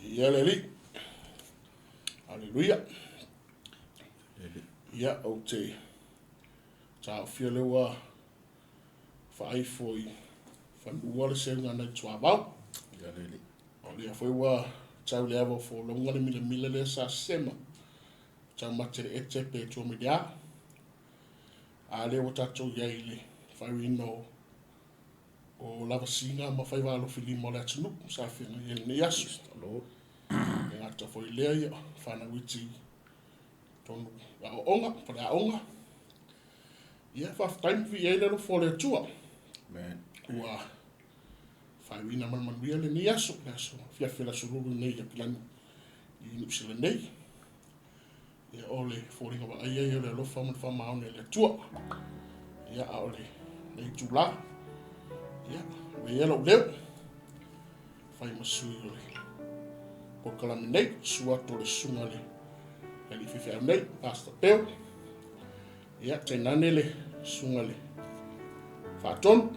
Ia le Alii. Aleluia. Ia, ou te taofia lea ua faaifo i fanua le seuga nai Tuavao. Ia le Alii. O lea foi ua tau le ava o folauga le milamila lea sa sema. Tau mate le ete pe tua mai le a. A lea ua tatou i ai i le faaiuina o o lavasiga ma faiva alofilima o le atunuu sa feagai ai i lenei aso. E gata foi i lea, ia, fanau iti tonu aoaoga, faleaoga. Ia, faafetai ma viia ai le alofa o le Atua. Amen. Ua faaiuina ma le manuia lenei aso, le aso afiafi o le aso Lulu nei i Apilani i Niu Sila nei. Ia, o le foliga vaaia ia o le alofa ma le faamaoni a le Atua. Ia, a o lenei itulā, ia, ua i ai lou leo, fai ma sui o le polokalame nei, susu atu o le susuga i le alii faifeau nei, Pastor Peo. Ia, tainane le susuga i le faatonu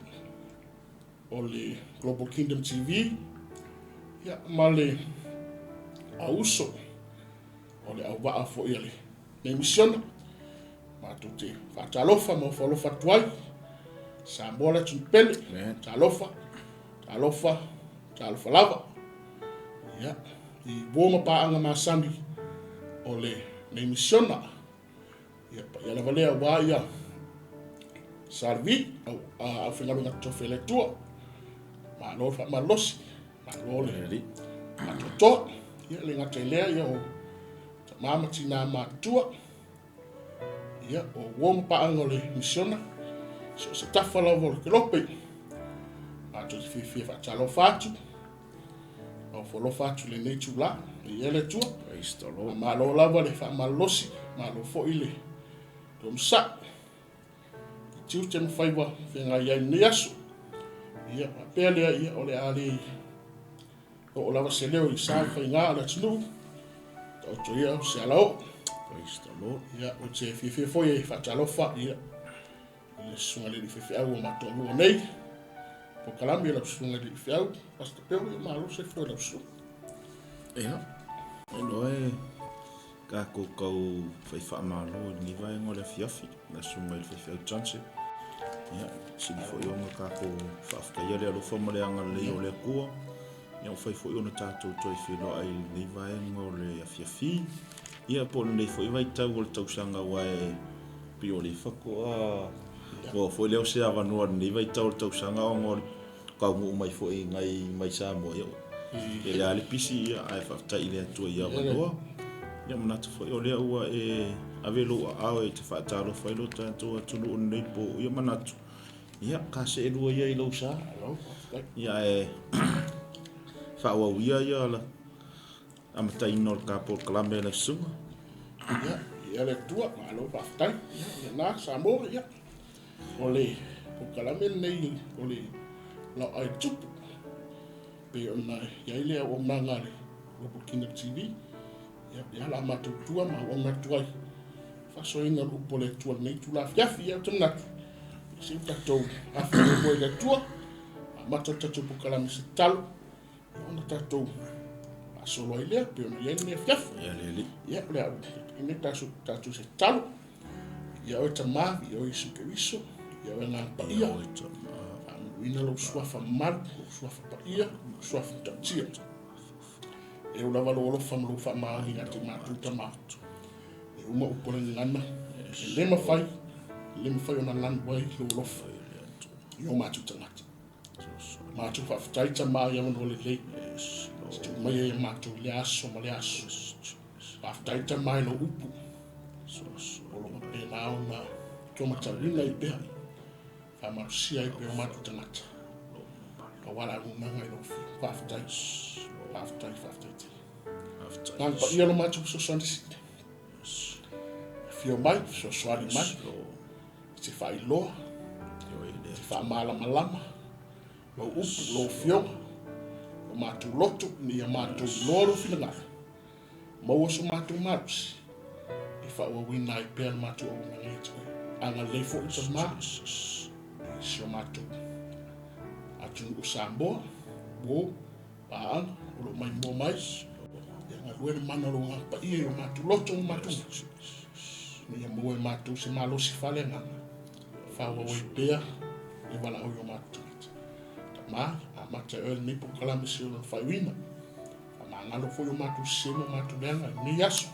o le Global Kingdom TV, ia, ma le auuso O le auvaa foi a lenei misiona, matou te faatalofa ma ofo alofa atu ai. Samoa le atunuu pele, talofa, talofa, talofa lava. Ia, i uo ma paaga masani o lenei misiona. Ia, paia lava lea aua ia Salvi, au, aufaigaluega totofi a le Atua. Malo le faamalolosi, malo le faatoatoa. Ia, le gata i lea, ia, o tama ma tina matutua, ia, o uo ma paaga o le misiona, so o se tafa lava o le kelope. Matou te fiafia faatalofa atu, ofo alofa atu i lenei itulā, viia le Atua. Praise the Lord. Malo lava le faamalolosi, malo foi le onosai i tiute ma faiva feagai ai i lenei aso. Ia, faapea lea, ia, o le a le oo lava se leo i sa ma faiga o le atunuu, taoto ia o se alaoo. Praise the Lord. Ia, ou te fiafia foi e faatalofa, ia, i le susuga i le alii faifeau ua matou alua nei. Polokalame lau susuga i le alii faifeau, Pastor Peo, ia malo le soifua i lau susuga. Ia, iloa e tatou tau fai faamalo i lenei vaega o le afiafi, le susuga i le faifeau Johnson. Ia, sili foi ona tatou faafetaia le alofa ma le agalelei o le Atua. Ia, ua fai foi ona tatou toe feiloai i lenei vaega o le afiafi. Ia, po o lenei foi vaitau o le tausaga aua e pei o lea faatoa maua foi lea o se avanoa i lenei vaitau o le tausaga ona o le taunuu mai foi nai mai Samoa. Ia, tele lava le pisi, ia, ae faafetai i le Atua i avanoa. Ia, manatu foi o lea ua e ave lou aao e te faatalofa ai lo tatou atunuu i lenei po. Ia, manatu, ia, ta seelua ia i lou sa. Ia, ae faaauau ia ia la amataina o le ta polokalame lau susuga. Ia, ia le Atua, malo faafetai. Ia, lena Samoa, ia. O le polokalame lenei o le Laoai Tupu, pei ona i ai le auaunaga a le Global Kingdom TV. Ia, lea la matou tua ma auauna atu ai faasoaina o le upu a le Atua i lenei itula afiafi. Ia, ou te manatu, se i tatou afifio i le Atua, amata le tatou polokalame se tatalo, ona tatou faasolo ai lea, pei ona i ai lenei afiafi. Ia le Alii. Ia, o le a ou ine tatou se tatalo. Ia oe Tama, ia oe Iesu Keriso, ia oe Agaga Paia, faamanuina lou suafa mamalu, lou suafa paia, lou suafa matautia. E ou lava lou alofa ma lou faamaoni ia te matou Tama. E uma upu a le gagana, e le mafai, e le mafai ona lanu ai lou alofa i o matou tagata. Matou faafetai Tama i avanoa lelei, se tuu mai ai e matou i lea aso ma lea aso. Faafetai Tama i lou upu, o lo o faapena ona tuamatauina ai pea, faamalosia ai pea o matou tagata. Aua le auaunaga i lau Afioga. Faafetai, faafetai, faafetai tele. Agaga Paia lo matou fesoasoani sili. Afio mai, fesoasoani mai, e te faailoa, e te faamalamalama lou upu, lou Afioga, lo matou loto, ina ia matou iloa lou finagalo. Maua so matou malosi e faaauauina ai pea le matou auaunaga ia te oe. Agalelei foi Tama i si o matou atunuu o Samoa, uo, paaga o lo o maimoa mai. Galue le mana o lou Agaga Paia i o matou loto ma matou gutu, ina ia maua e matou se malosi faaleagaga e faaauau ai pea le valaau i o matou tagata. Tama, amata e oe lenei polokalame seia oo i lona faaiuina. Faamagalo foi o matou sese ma o matou leaga i lenei aso,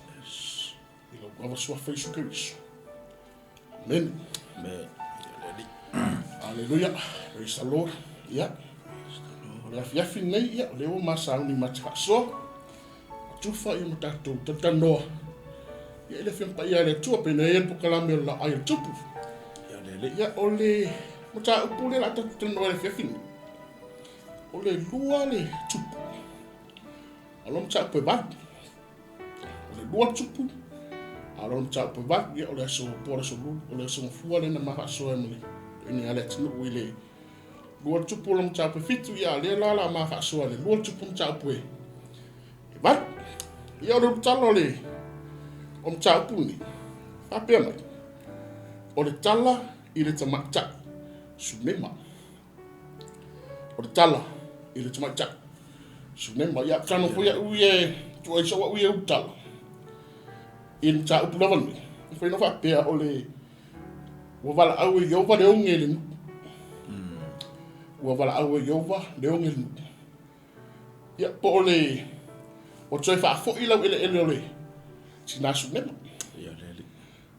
i lou ava Suafa Iesu Keriso. Amene. Amen. Aleluia. Praise the Lord. Ia. O le afiafi lenei, ia, o lea ua ma sauni ma te faasoa. Tufa ia ma tatou talatalanoa. Ia, i le Afioga Paia a le Atua, pei ona i ai le polokalame o le Laai o le Tupu. Ia, o le mataupu lea o le a tatou talanoa i le afiafi lenei, o le lua le tupu. A o lona mataupu e 8. O le lua tupu, a o lona mataupu e 8, ia o le aso po o le aso lulu, o le aso gafua lea na ma faasoa ai ma le toeaina ia Leatinuu i le lua tupu o lona mataupu e 7, ia a o lea la o le a ma faasoa i le lua tupu mataupu e 8. Ia o le ulutala o le o mataupu lenei, faapea mai, o le tala i le tamaitai Sunema. O le tala i le tamaitai Sunema. Ia, tano foi au ia e tuai sau au ia ulutala i le mataupu lava lenei. E fai na faapea o le ua valaau e Ieova le oge i le nuu. Ua valaau e Ieova le oge i le nuu. Ia, po o le ua toe faafoi lau eleele o le tina Sunema. Ia, le alii.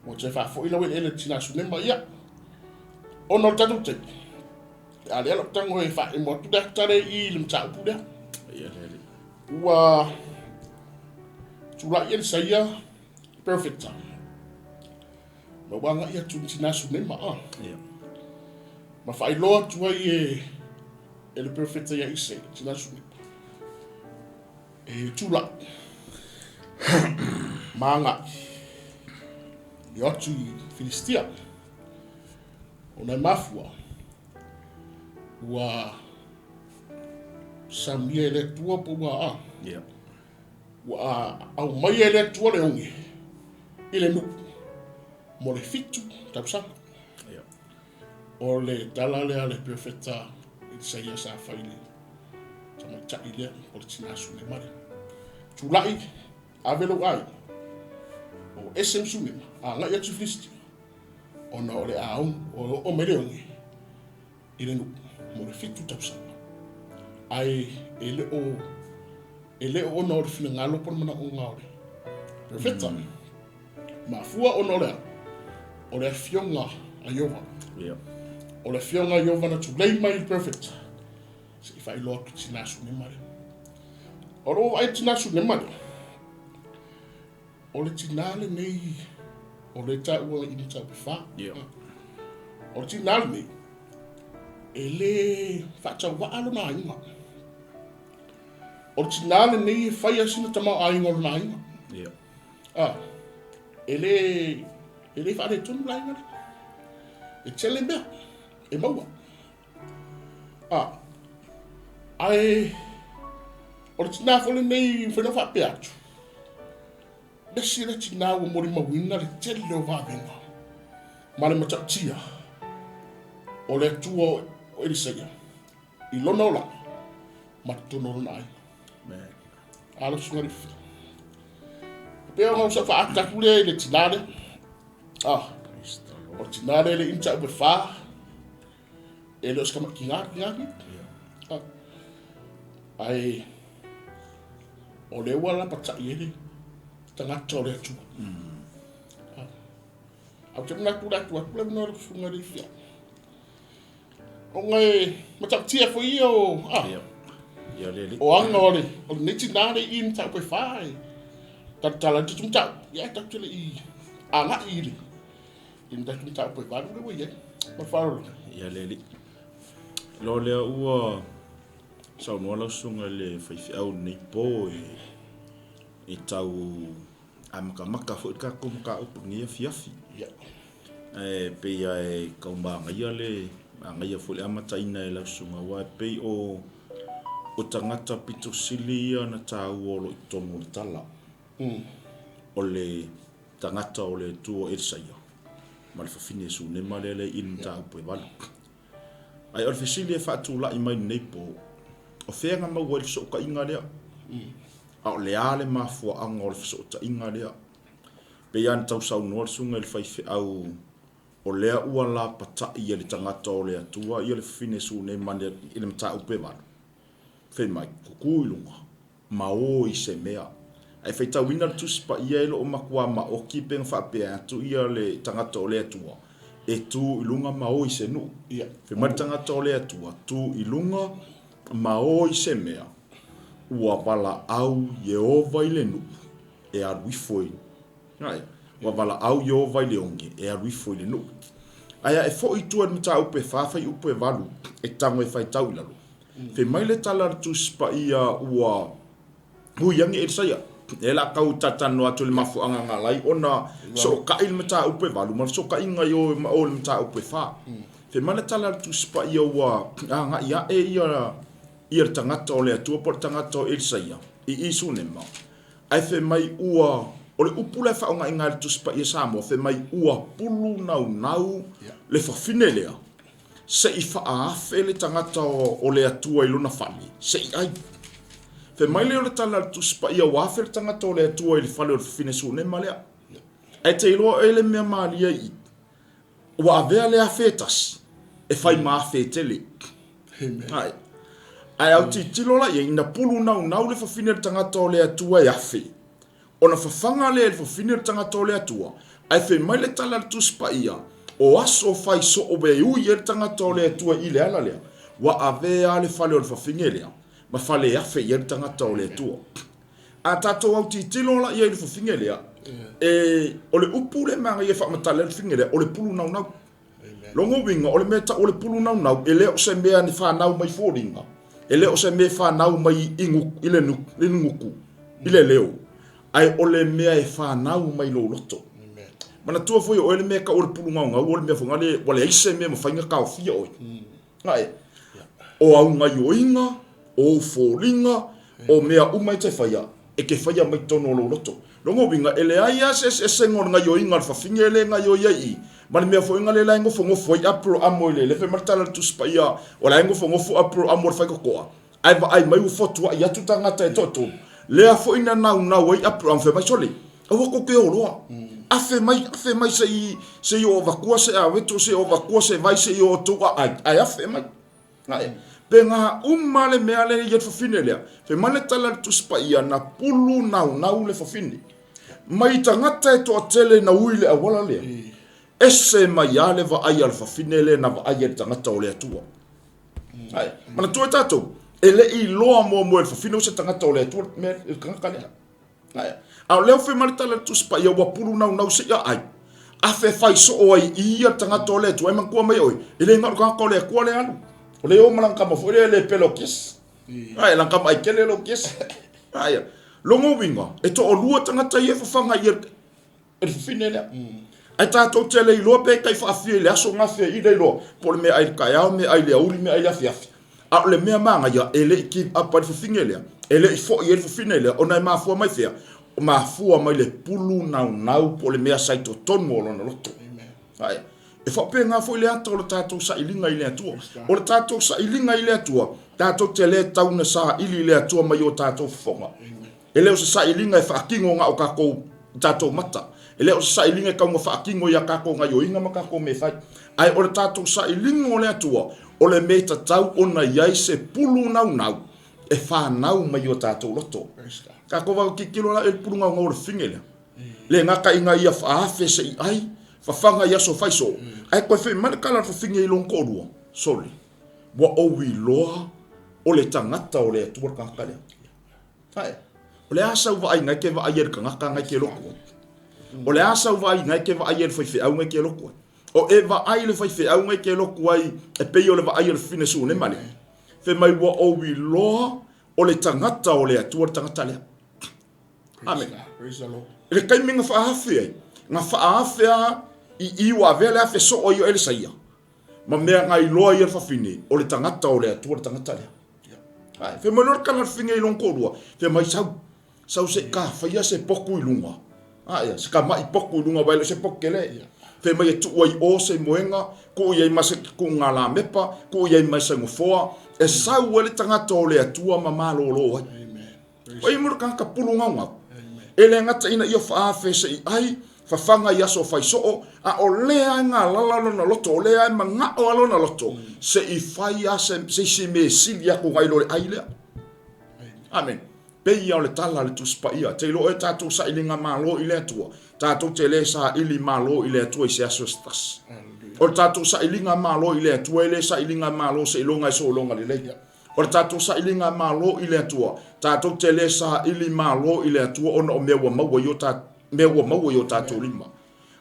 Ua toe faafoi lau eleele i le tina Sunema. Ia, ona o le tatou taimi, a lea lau tago e faaemo atu le ata lea i i le mataupu lea. Ia, le alii. Ua tulai Elisaia perofeta ma ua agai atu i le tina Sunema, a. Ia. Ma faailoa atu ai e e le perofeta ia Isaia, tina Sunema, e tulai ma agai e o atu i Filistia. Ona e mafua ua saunia e le Atua po ua a. Ia. Ua aumai e le Atua le oge i le nuu mo le 7 tausaga. Ia. O le tala lea a le perofeta Isaia sa fai i le tamaitai lea, o le tina Sunema lea. Tulai, ave lou aiga, o ese ma Sunema, agai atu i Filistia, ona o le a oo mai le oge i le nuu mo le 7 tausaga. Ae e le o e le o ona o le finagalo po o le manaoga o le perofeta. Mafua ona o le a? O le afioga a Ieova. Ia. O le afioga a Ieova na tulei mai i le perofeta se i faailoa atu i tina Sunema lea. O lou vaai i tina Sunema lea, o le tina lenei o le taua i mataupu e 4. Ia. O le tina lenei, e le faatauvaa lona aiga. O le tina lenei e fai lava sina tamaoaiga o lona aiga. Ia. A, e le, e le faaletonu le aiga lea. E tele mea e maua. A, ae o le tina foi lenei, mafai ona faapea atu, le isi lea tina ua molimauina le tele o vavega ma le matautia o le Atua o Elisaia i lona olaga ma totonu o lona aiga. A lau susuga Lifi. E pei ona ou faaata atu lea i le tina lea. Ah, o le tina lea le inta e fa, e le o se tamaitiga tina ni. Ah. Ae o lea ua lapatai ai le tagata o le Atua. Ah. Ae ou te manatu le atu atu le avanoa i lau susuga Lifi. Ona e matautia foi ia o, ah, Ia. Ia le alii. o aga o le, o lenei tina le i mataupu e fa e talatala ai le tatou mataupu. Ia, e tatou te le i agai i le, i le tatou mataupu e 8 lea ua i ai. Ma le faaaloalo. Ia le alii. Loa lea ua saunoa lau susuga i le faifeau i lenei po e, e tau amatamata foi le tatou mataupu i lenei afiafi. Ia. Ae pei lava e tau manaia le manaia foi le amataina e lau susuga aua e pei o o tagata pito sili ia na taua o lo o i totonu o le tala. O le tagata o le Atua o Elisaia ma le fafine Sunema lea lea i le mataupu e 8. Ae o le fesili e faatulai mai i lenei po, o fea na maua ai le fesootaiga lea? A o le a le mafuaaga o le fesootaiga lea? Pei lava ona tausaunoa le susuga i le faifeau, o lea ua lapatai e le tagata o le Atua ia le fafine Sunema i le mataupu e 8, fai mai, Tutu i luga, ma o i se mea. Ae faitauina le Tusi Paia e le o matua maoti pe na faapea atu ia le tagata o le Atua e tu i luga ma o i se nuu. Fai mai le tagata o le Atua, tu i luga ma o i se mea, ua valaau Ieova i le nuu e alu ifo i Ua valaau Ieova i le oge e alu ifo i le nuu. Ae a e foi i tua i le mataupu e 4 fuaiupu e 8 e tago e faitau i lalo, fai mai le tala a le Tusi Paia ua hui ane Elisaia. Lea la tau talatalanoa atu i le mafuaaga na ala ai ona fesootai le mataupu e 8 ma le fesootaiga i o ma o i le mataupu e 4. Fai mai le tala a le Tusi Paia ua agai ae ia ia le tagata o le Atua po o le tagata o Elisaia i i Sunema, ae fai mai ua, o le upu la e faaaogaina e le Tusi Paia Samoa, fai mai ua pulu naunau le fafine lea se i faaafe le tagata o le Atua i lona fale se i ai. Fai mai lea o le tala a le Tusi Paia ua afe le tagata o le Atua i le fale o le fafine Sunema lea. Ae te iloa oe le mea malie i i, ua avea le afe e tasi e fai ma afe e tele. Ae, ae au tilotilo la i ai, ina pulu naunau le fafine o le tagata o le Atua e afe, ona fafaga lea i le fafine o le tagata o le Atua, ae fai mai le tala a le Tusi Paia, o aso fai soo e ui ai le tagata o le Atua i le ala lea, ua avea le fale o le fafine lea ma fale e afe i ai le tagata o le Atua. A tatou autilotilo la i ai i le fafine lea, e, o le upu lea e manaia e faamatala ai le fafine lea, o le pulu naunau. Lona uiga, o le mea e tau o le pulu naunau, e le o se mea na fanau mai foliga, e le o se mea e fanau mai i le gutu, i le leo, ae o le mea e fanau mai lou loto. Manatua foi o oe le mea e tau o le pulu naunau, o le mea foi lea ua leai se mea e mafai ona taofia oe. Ae, o au gaioiga, o ou foliga, o mea uma e te faia, e te faia mai totonu o lou loto. Lona uiga, e leai lava se eseesega o le gaioiga a le fafine lea e gaioi ai i i, ma le mea foi lea la e nofonofo ai Aperahamo i le lefe ma le tala a le Tusi Paia, o la e nofonofo Aperahamo i le faitotoa, ae vaai mai ua fotuai atu tagata e toatolu, lea foi na naunau ai Aperahamo, fai mai, Sole, aua tou te o loa, afe mai, afe mai se i, se i oo avatua se aweto, se i oo avatua se vai, se i oo outou aai, ae afe mai. Ae, pe na uma le mea lea i le fafine lea, fai mai le tala a le Tusi Paia, na pulu naunau le fafine. Mai tagata e toatele na ui le auala lea, ese mai lava le vaai a le fafine lea na vaai ai le tagata o le Atua. Ae, manatua e tatou, e le i iloa muamua e le fafine o se tagata o le Atua le tagata lea. Ae, a o lea ua fai mai le tala a le Tusi Paia, ua pulu naunau se i aai. Afe fai soo ai i ia le tagata o le Atua, e manatua mai oe, e le na o le tagata o le Atua le alu. O le o ma lana tama foi lea e le pele o kiasi. Ae, lana tama aikele le o kiasi. Ae, lona uiga, e toalua tagata ia e fafaga i e le fafine lea. Ae tatou te le iloa pe tai faafia i le aso gafea i le iloa, po o le meaai i le taeao, meaai i le aoauli, meaai i le afiafi. A o le mea manaia, e le i give up ai le fafine lea, e le i foi ai le fafine lea, ona e mafua mai fea? O mafua mai le pulu naunau po o le mea sa i totonu o lona loto. Ae, e faapena foi le ata o le tatou sailiga i le Atua. O le tatou sailiga i le Atua, tatou te le tau na saili i le Atua mai o tatou fofoga. E le o se sailiga e faatino na o tatou i tatou mata. E le o se sailiga e tau na faatino i a tatou gaioiga ma tatou mea e fai. Ae o le tatou sailiga o le Atua, o le mea e tatau ona i ai se pulu naunau e fanau mai i o tatou loto. Tatou vave tilotilo la i le pulu naunau o le fafine lea. Le gata ina ia faaafe se i ai, fafaga i aso fai soo, ae toe fai mai le tala a le fafine i lona toalua, Sole, ua ou iloa o le tagata o le Atua le tagata lea. Ae, o le a sau vaaiga e te vaai ai i le tagata na e te lotu ai? O le a sau vaaiga e te vaai ai i le faifeau na e te lotu ai? O e vaai i le faifeau na e te lotu ai e pei o le vaai a le fafine Sunema lea? Fai mai ua ou iloa o le tagata o le Atua le tagata lea. Amene. I le taimi na faaafe ai, na faaafe a i i ua avea le afe soo ai o Elisaia ma mea na iloa ai e le fafine o le tagata o le Atua le tagata lea. Ae, fai mai loa le tala a le fafine i lona toalua, fai mai, Sau, sau se i ta faia se potu i luga. Ae, se tamai potu i luga, aua e le o se potu tele. Fai mai e tuu ai i o se moega, tuu i ai ma se tuuga lamepa, tuu i ai ma se nofoa, e sau ai le tagata o le Atua ma malolo ai. O ia mo le tagata pulu gaugau. E le gata ina ia faaafe se i ai, fafaga i aso fai soo, a o lea e galala lona loto, o lea e manao a lona loto, se i fai a se isi mea e sili aku nai lo le ai lea. Amen. Pei ia o le tala a le Tusi Paia, te iloa e tatou sailiga malo i le Atua, tatou te le saili malo i le Atua i se aso se tasi. O le tatou sailiga malo i le Atua e le sailiga malo seiloga e sologa lelei. O le tatou sailiga malo i le Atua, tatou te le saili malo i le Atua ona o mea ua maua i o mea ua maua i o tatou lima.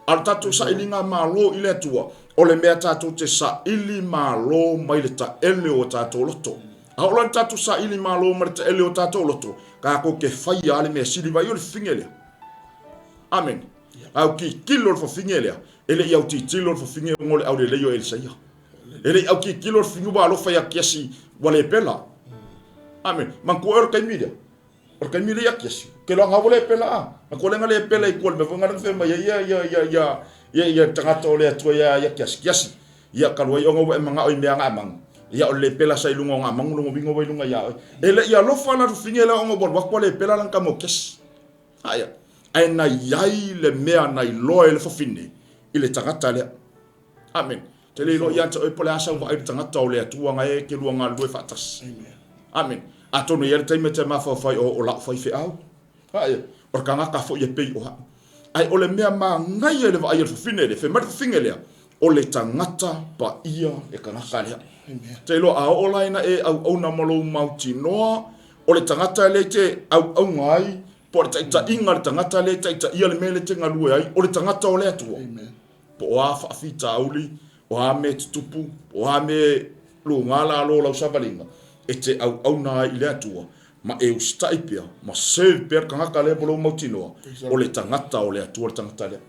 A o le tatou sailiga malo i le Atua, o le mea tatou te saili malo mai le taele o tatou loto. A oo la i le tatou saili malo mai le taele o tatou loto, tatou te faia lava le mea sili vai o le fafine lea. Amene. A autitilo le fafine lea, e le i autitilo le fafine ona o le aulelei o Elisaia. E le i autitilo le fafine ua alofa ia Kiasi ua le pela. Amene. Manatua oe o le taimi lea. O le taimi lea ia Kiasi. Ke loa ua le pela a. Manatua lea na le pela i tua i le mea foi na fai mai ai ia ia ia ia ia ia tagata o le Atua ia ia Kiasi. Kiasi. Ia talu ai ona ua e manao i mea ga mangu. Ia o le pela sa i luga o ga mangu longa uiga ua i luga ia oe. E le i alofa la fafine lea ona ua alu atu ua le pela lana tama o Kiasi. Aia. Ae na iai le mea na iloa e le fafine i le tagata lea. Amen. Te le iloa ia te oe po o le a sau vaai le tagata o le Atua na e ke lua galulue faatasi. Amen. Atonu e i ai le taimi e te mafaufau o, o la'u faifeau. Aia. O le tagata foi e pei o a'u. Ae o le mea manaia i le vaai a le fafine lea, fai mai le fafine lea, o le tagata paia le tagata lea. Te iloa a oo la ina e auauna ma lou mautinoa, o le tagata lea e te auauna ai, po o le taitaiga a le tagata lea e taitaia le mea lea e te galue ai, o le tagata o le Atua. Po o a faafitauli, o a mea tutupu, po o a mea luga lalo o lau savaliga, e te auauna ai i le Atua, ma e usitai pea, ma serve pea le tagata lea ma lou mautinoa, o le tagata o le Atua le tagata lea.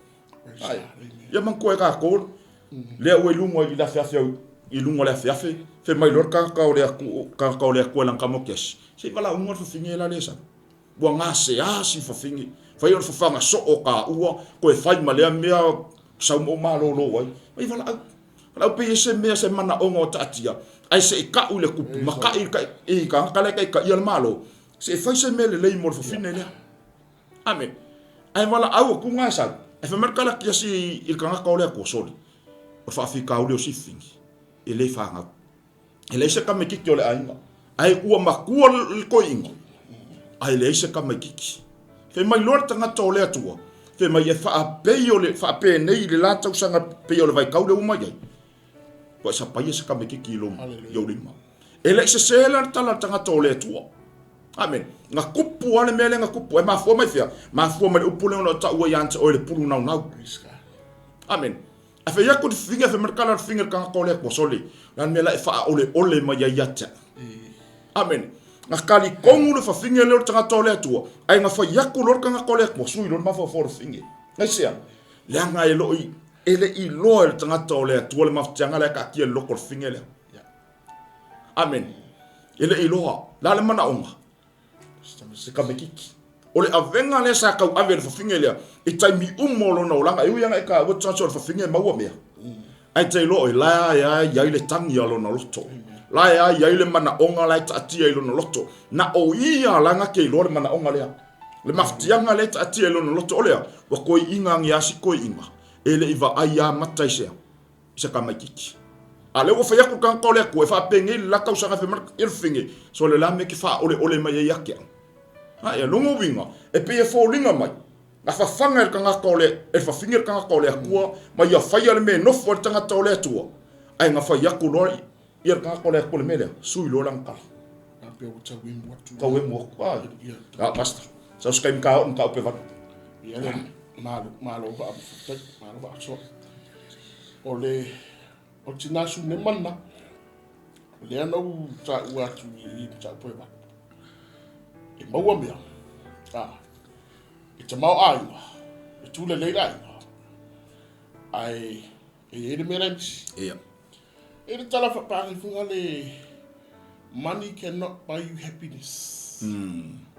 Ai. Ia manatua e tatou, lea ua i luga i le afeafe i luga o le afeafe, fai mai loa le tagata o le Atua, tagata o le Atua i lana tama o Kiasi, se i valaauga le fafine la lea e sau. Ua gasea si fafine, fai o le fafaga soo o taua, toe fai ma lea mea sau ma ou malolo ai. Mai valaau. Valaau pei e se mea se manaoga o taatia, ae se i ka'u i le kupu, ma ka'i i tagata la e taitaia le Malo, se i fai se mea lelei mo le fafine lea. Amene. Ae valaau atu ga e sau, ae fai mai le tala kiasi i le tagata o le Atua, Sole, o le faafitauli o Sifini, e le fanau. E leai se tamaititi o le aiga, ae ua matua le toeaina, ae leai se tamaititi. Fai mai loa le tagata o le Atua, fai mai e faapei o le faapenei i le la tausaga pei o le vaitau lea ua mai ai, ua e sapaia se tamaititi i lou i ou lima. E le i sese la le tala a le tagata o le Atua. Amene. Na tupu lava le mea lea na tupu. E mafua mai fea? Mafua mai le upu lea ona taua ia te oe le pulu naunau. Amene. Ae fai atu le fafine, fai mai le tala a le fafine i le tagata o le Atua, sole, o le a le mea la e faaoleole mai ai ia te au? Amene. Na talitonu le fafine lea o le tagata o le Atua, ae na fai atu loa le tagata o le Atua, sui loa le mafaufau o le fafine. Aisea? Leaga e le i, e le i iloa e le tagata o le Atua le mafatiaga la e taatia i le loto o le fafine lea. Amene. E le i iloa. O le a le manaoga? Se tamaititi. O le avega lea sa tauave e le fafine lea i taimi uma o lona olaga. E ui lava ina e taua chance o le fafine e maua mea. Ae te iloa oi, la e a i ai le tagi a lona loto. La e a i ai le manaoga la e taatia i lona loto. Na o ia la na te iloa le manaoga lea. Le mafatiaga lea e taatia i lona loto o lea, ua toeiina agi a si toeiina. E le i vaai a mata i se a? I se tamaititi. A lea ua fai atu le tagata o le Atua e faapenei le la tausaga fai mai le fafine, sole la mea e te faaoleole mai ai ia te au. A ia lona uiga, e pei e foliga mai, na fafaga e le tagata o le, e le fafine le tagata o le Atua, ma ia faia le mea e nofo ai le tagata o le Atua, ae na fai atu loa ia le tagata o le Atua i le mea lea, sui loa lana tala. A pei ua tau emu atu. Tau emu atu. Ai. A, basta. Sau se taimi ka oo ma ka upe valu. Ia, malo, malo faafetai, malo faasoa. O le, o le tina Sunema lena, o lea na ou taua atu i mataupu e valu. E maua mea, a, e tamaoaiga, e tu lelei le aiga, ae e i ai le mea la e misi. Ia. E le tala faapalagi foi le money cannot buy you happiness.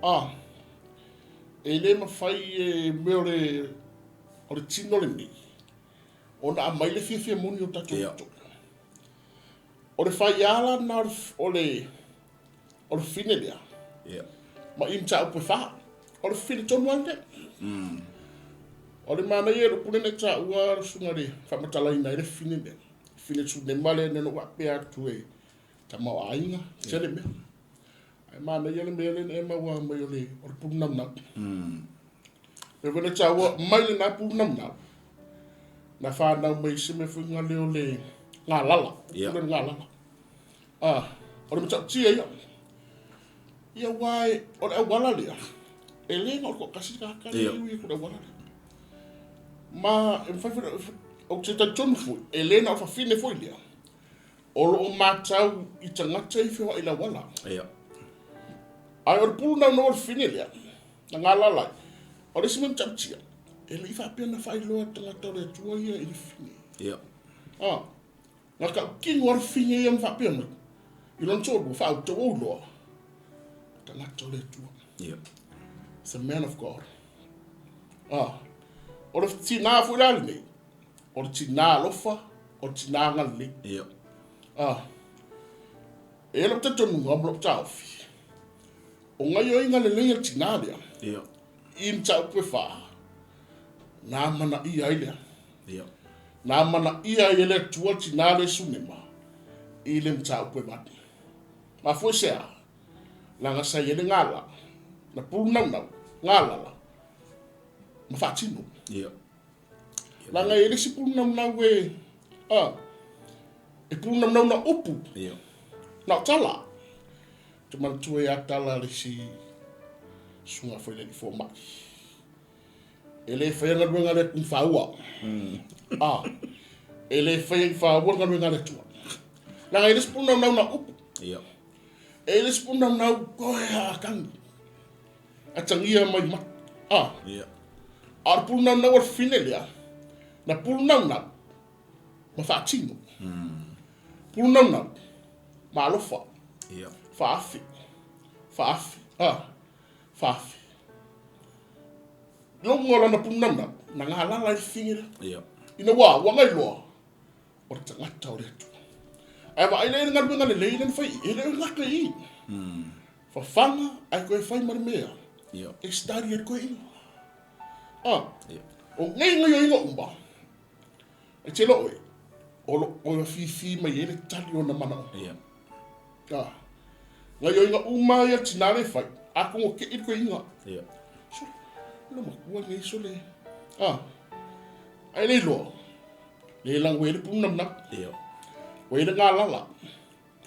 Ah, e le mafai e mea o le, o le tino lenei, ona aumai le fiafia moni o tatou loto. O le faiala lena o le, o le, o le fine lea. Ma i mataupu e fā. O le fili tonu lava lenei. O le manaia i lou pule nei taua le susuga i le faamatalaina ai le fine lea. Fine Sunema lea na ou faapea atu e tamaoaiga, tele mea. Ae manaia le mea lea na e maua mai o le o le pulu naunau. Mea foi na taua mai lena pulu naunau, na fanau mai se mea foi lea o le galala. Ia. Pule le galala. Ah, o le matautia ia. Ia aua o le auala lea, e le na o le toatasi le tagata lea e ui atu i le auala lea. Ma e mafai foi, ou te talitonu foi, e le na o le fafine foi lea, o lo o matau i tagata ia e feoai i le auala. Ia. Ae o le pulu naunau o le fafine lea, na galala ai, o le isi mea matautia, e le i faapea na faailoa e le tagata o le Atua ia i le fafine. Ia. Ah, Na tautino lava le fafine ia ma faapea mai, i lona toalua, faauta ua ou iloa, tagata o le Atua. Yeah. It's a man of God. Ah, o le tinā foi la lenei, o le tinā alofa, o le tinā agalelei. Yeah. Ah, e i ai lou talitonuga ma lou taofi, o gaioiga lelei a le tinā lea, yeah. i mataupu e fā, na amanaia ai lea. Yeah. Na amanaia ai e le Atua le tinā lea Sunema i le mataupu e valu. Mafua i se a? Leaga sa i ai le gala, na pulu naunau, galala, ma faatino. Yeah. Leaga e i ai le isi pulu naunau e, a, e pulu naunau na upu, Yeah. na o tala. Ou te manatua ia tala le isi susuga foi le alii fomai. E le faia galuega a le Atua i faua. A, e le faia i faua le galuega a le Atua. Leaga e le isi pulu naunau na upu. Ia. E le isi pulu naunau koe a tangi. A tangia mai ma. A. Ia. A o le pulu naunau o le fine lea, na pulu naunau ma faatino. Pulu naunau ma alofa. Ia. Faafe. Faafe. A. Faafe. Logo o lana punauna, na galala ai le fafine lea. Ia. Ina ua, ua gailoa, o le tagata o le Atua. Ae vaai lea i le galuega lelei lea na fai i, e le o gata i i. Fafaga ae toe fai ma le mea Ia. e study ai le toeaina. Ah, Ia. o nei gaioiga uma, e te iloa oe, o lo o fifi mai ai le tali o ona manaoga. Ia. Ah, gaioiga uma ia tinā lea e fai, atonu o te'i le toeaina. Ia. Sole, lo matua nei sole. Ah, ae le iloa, le lago ai le punamunau. Ia. Ua i ai le galala.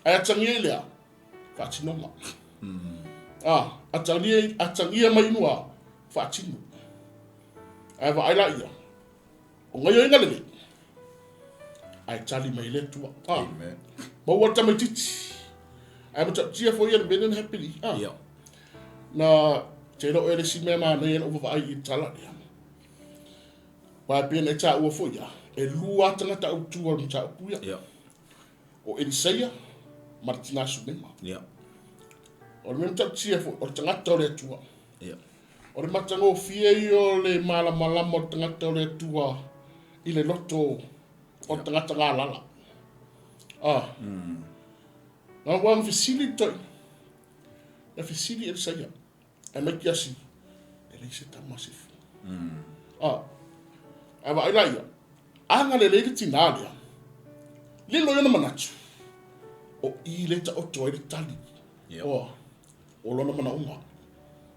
Ae atagia i lea, faatinoga. Ah, atagia, atagia mai inua, faatino. Ae vaai la ia, O gaioiga lelei, ae tali mai le Atua. Ah. Amen. Maua le tamaitiiti. Ae matautia foi ia le mea lea na happily. Ah. Ia. Na te iloa oe le isi mea manaia lau vaavaai i le tala lea. Aua e pei ona e taua foi ia, e lua lava tagata autu o le mataupu ia. Ia. O Elisaia ma le tina Sunema. Ia. O le mea matautia foi, o le tagata o le Atua. Ia. O le matagofie ia o le malamalama o le tagata o le Atua i le loto o le tagata galala. Ah. Na ua na fesili le toeaina. Na fesili Elisaia, ae mai Kiasi, e leai se tama a Sefu. Ah. Ae vaai la ia, agalelei le tinā lea. Lilo i ona manatu, o i lea e taoto ai le tali. Ia. Oh. o lona manaoga,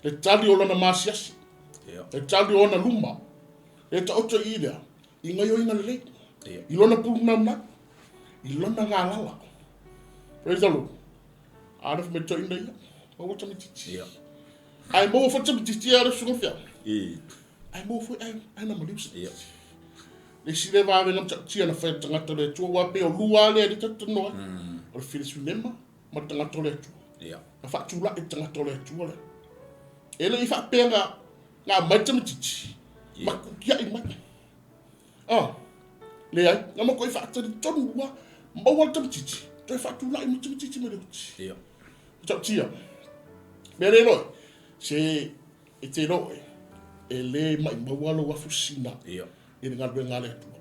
le tali o lona maasiasi, Ia. le tali o ona luma, e taoto i i lea, i gaioiga lelei, Ia. i lona pulunaunau, i lona galala. Praise the Lord. A le fai mai toeaina ia, maua tamaitiiti. Ia. Ae maua foi tamaitiiti ia le susuga Fiame. I. Ae maua foi ae, ae na maliu se. Ia. Le isi lea vavega matautia na fai e le tagata o le Atua, aua pei o lua lava lea e le talatalanoa ai. O le Filisunema ma le tagata o le Atua. Ia. Na faatulai le tagata o le Atua lea. E le i faapea na, na aumai le tamaitiiti, Ia. ma tutiai mai. Ah, leai, na matuai faatalitonu lava, maua le tamaitiiti, toe faatulai mai le tamaitiiti mai le oti. Ia. Matautia. Mea le iloa, se e te iloa oe, e le maimaua lou afu sisina Ia. i le galuega a le Atua.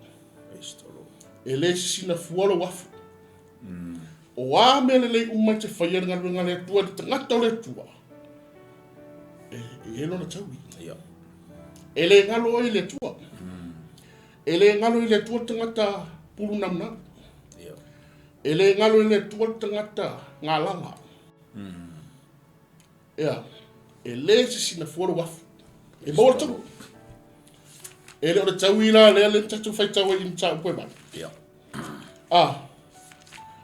Praise the Lord. E le sisina fua lou afu. O a mea lelei uma e te faia i le galuega a le Atua, i le tagata o le Atua, E i ai lona taui. E le galo ai le Atua. E le galo i le Atua le tagata pulu naunau. E le galo i le Atua le tagata galala. Ea, e le sisina fua le uafu. E maua le taui. E le o le taui la lea le tatou faitau ai i mataupu e valu. Ah,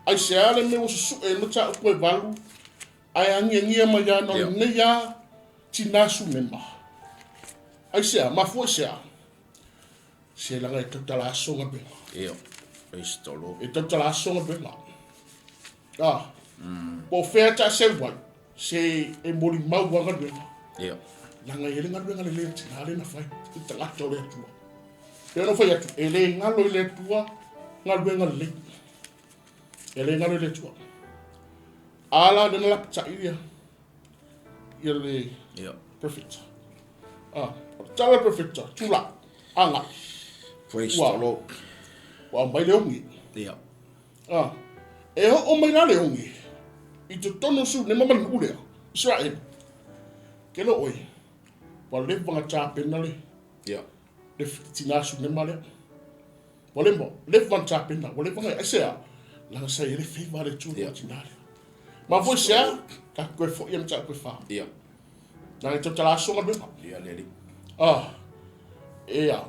aisea le mea ua susue ai le mataupu e valu ae agiagia mai ana o lenei a tinā Sunema. Aisea, mafua i sea? Se laga e tautala aso galuega. E tautala aso galuega. Ah, po o fea e taaseu ai, se e molimau a galuega. Laga e i ai le galuega lelei a tinā lea na fai i tagata o le Atua. Pei ona ou fai atu, e le galo i le Atua galuega lelei. E le galo i le Atua. A la lea na lapatai ia ia le profeta. Ah, o le tala profeta, tula, aga. Praise the Lord. Ua aumai le ogi. Ah, e oo mai la le ogi i totonu o Sunema ma le nuu lea, Israeli. Ke lo oe, ua leva ona tapena le, le tinā Sunema lea. Ua leva, leva ona tapena, ua leva ona, aisea, leaga sa i ai le favor a le Atua i le tinā lea. Mafua i se a, tatou toe foi i mataupu e fa. Leaga e tautala aso galuega. Ia, le alii. Ah, ea,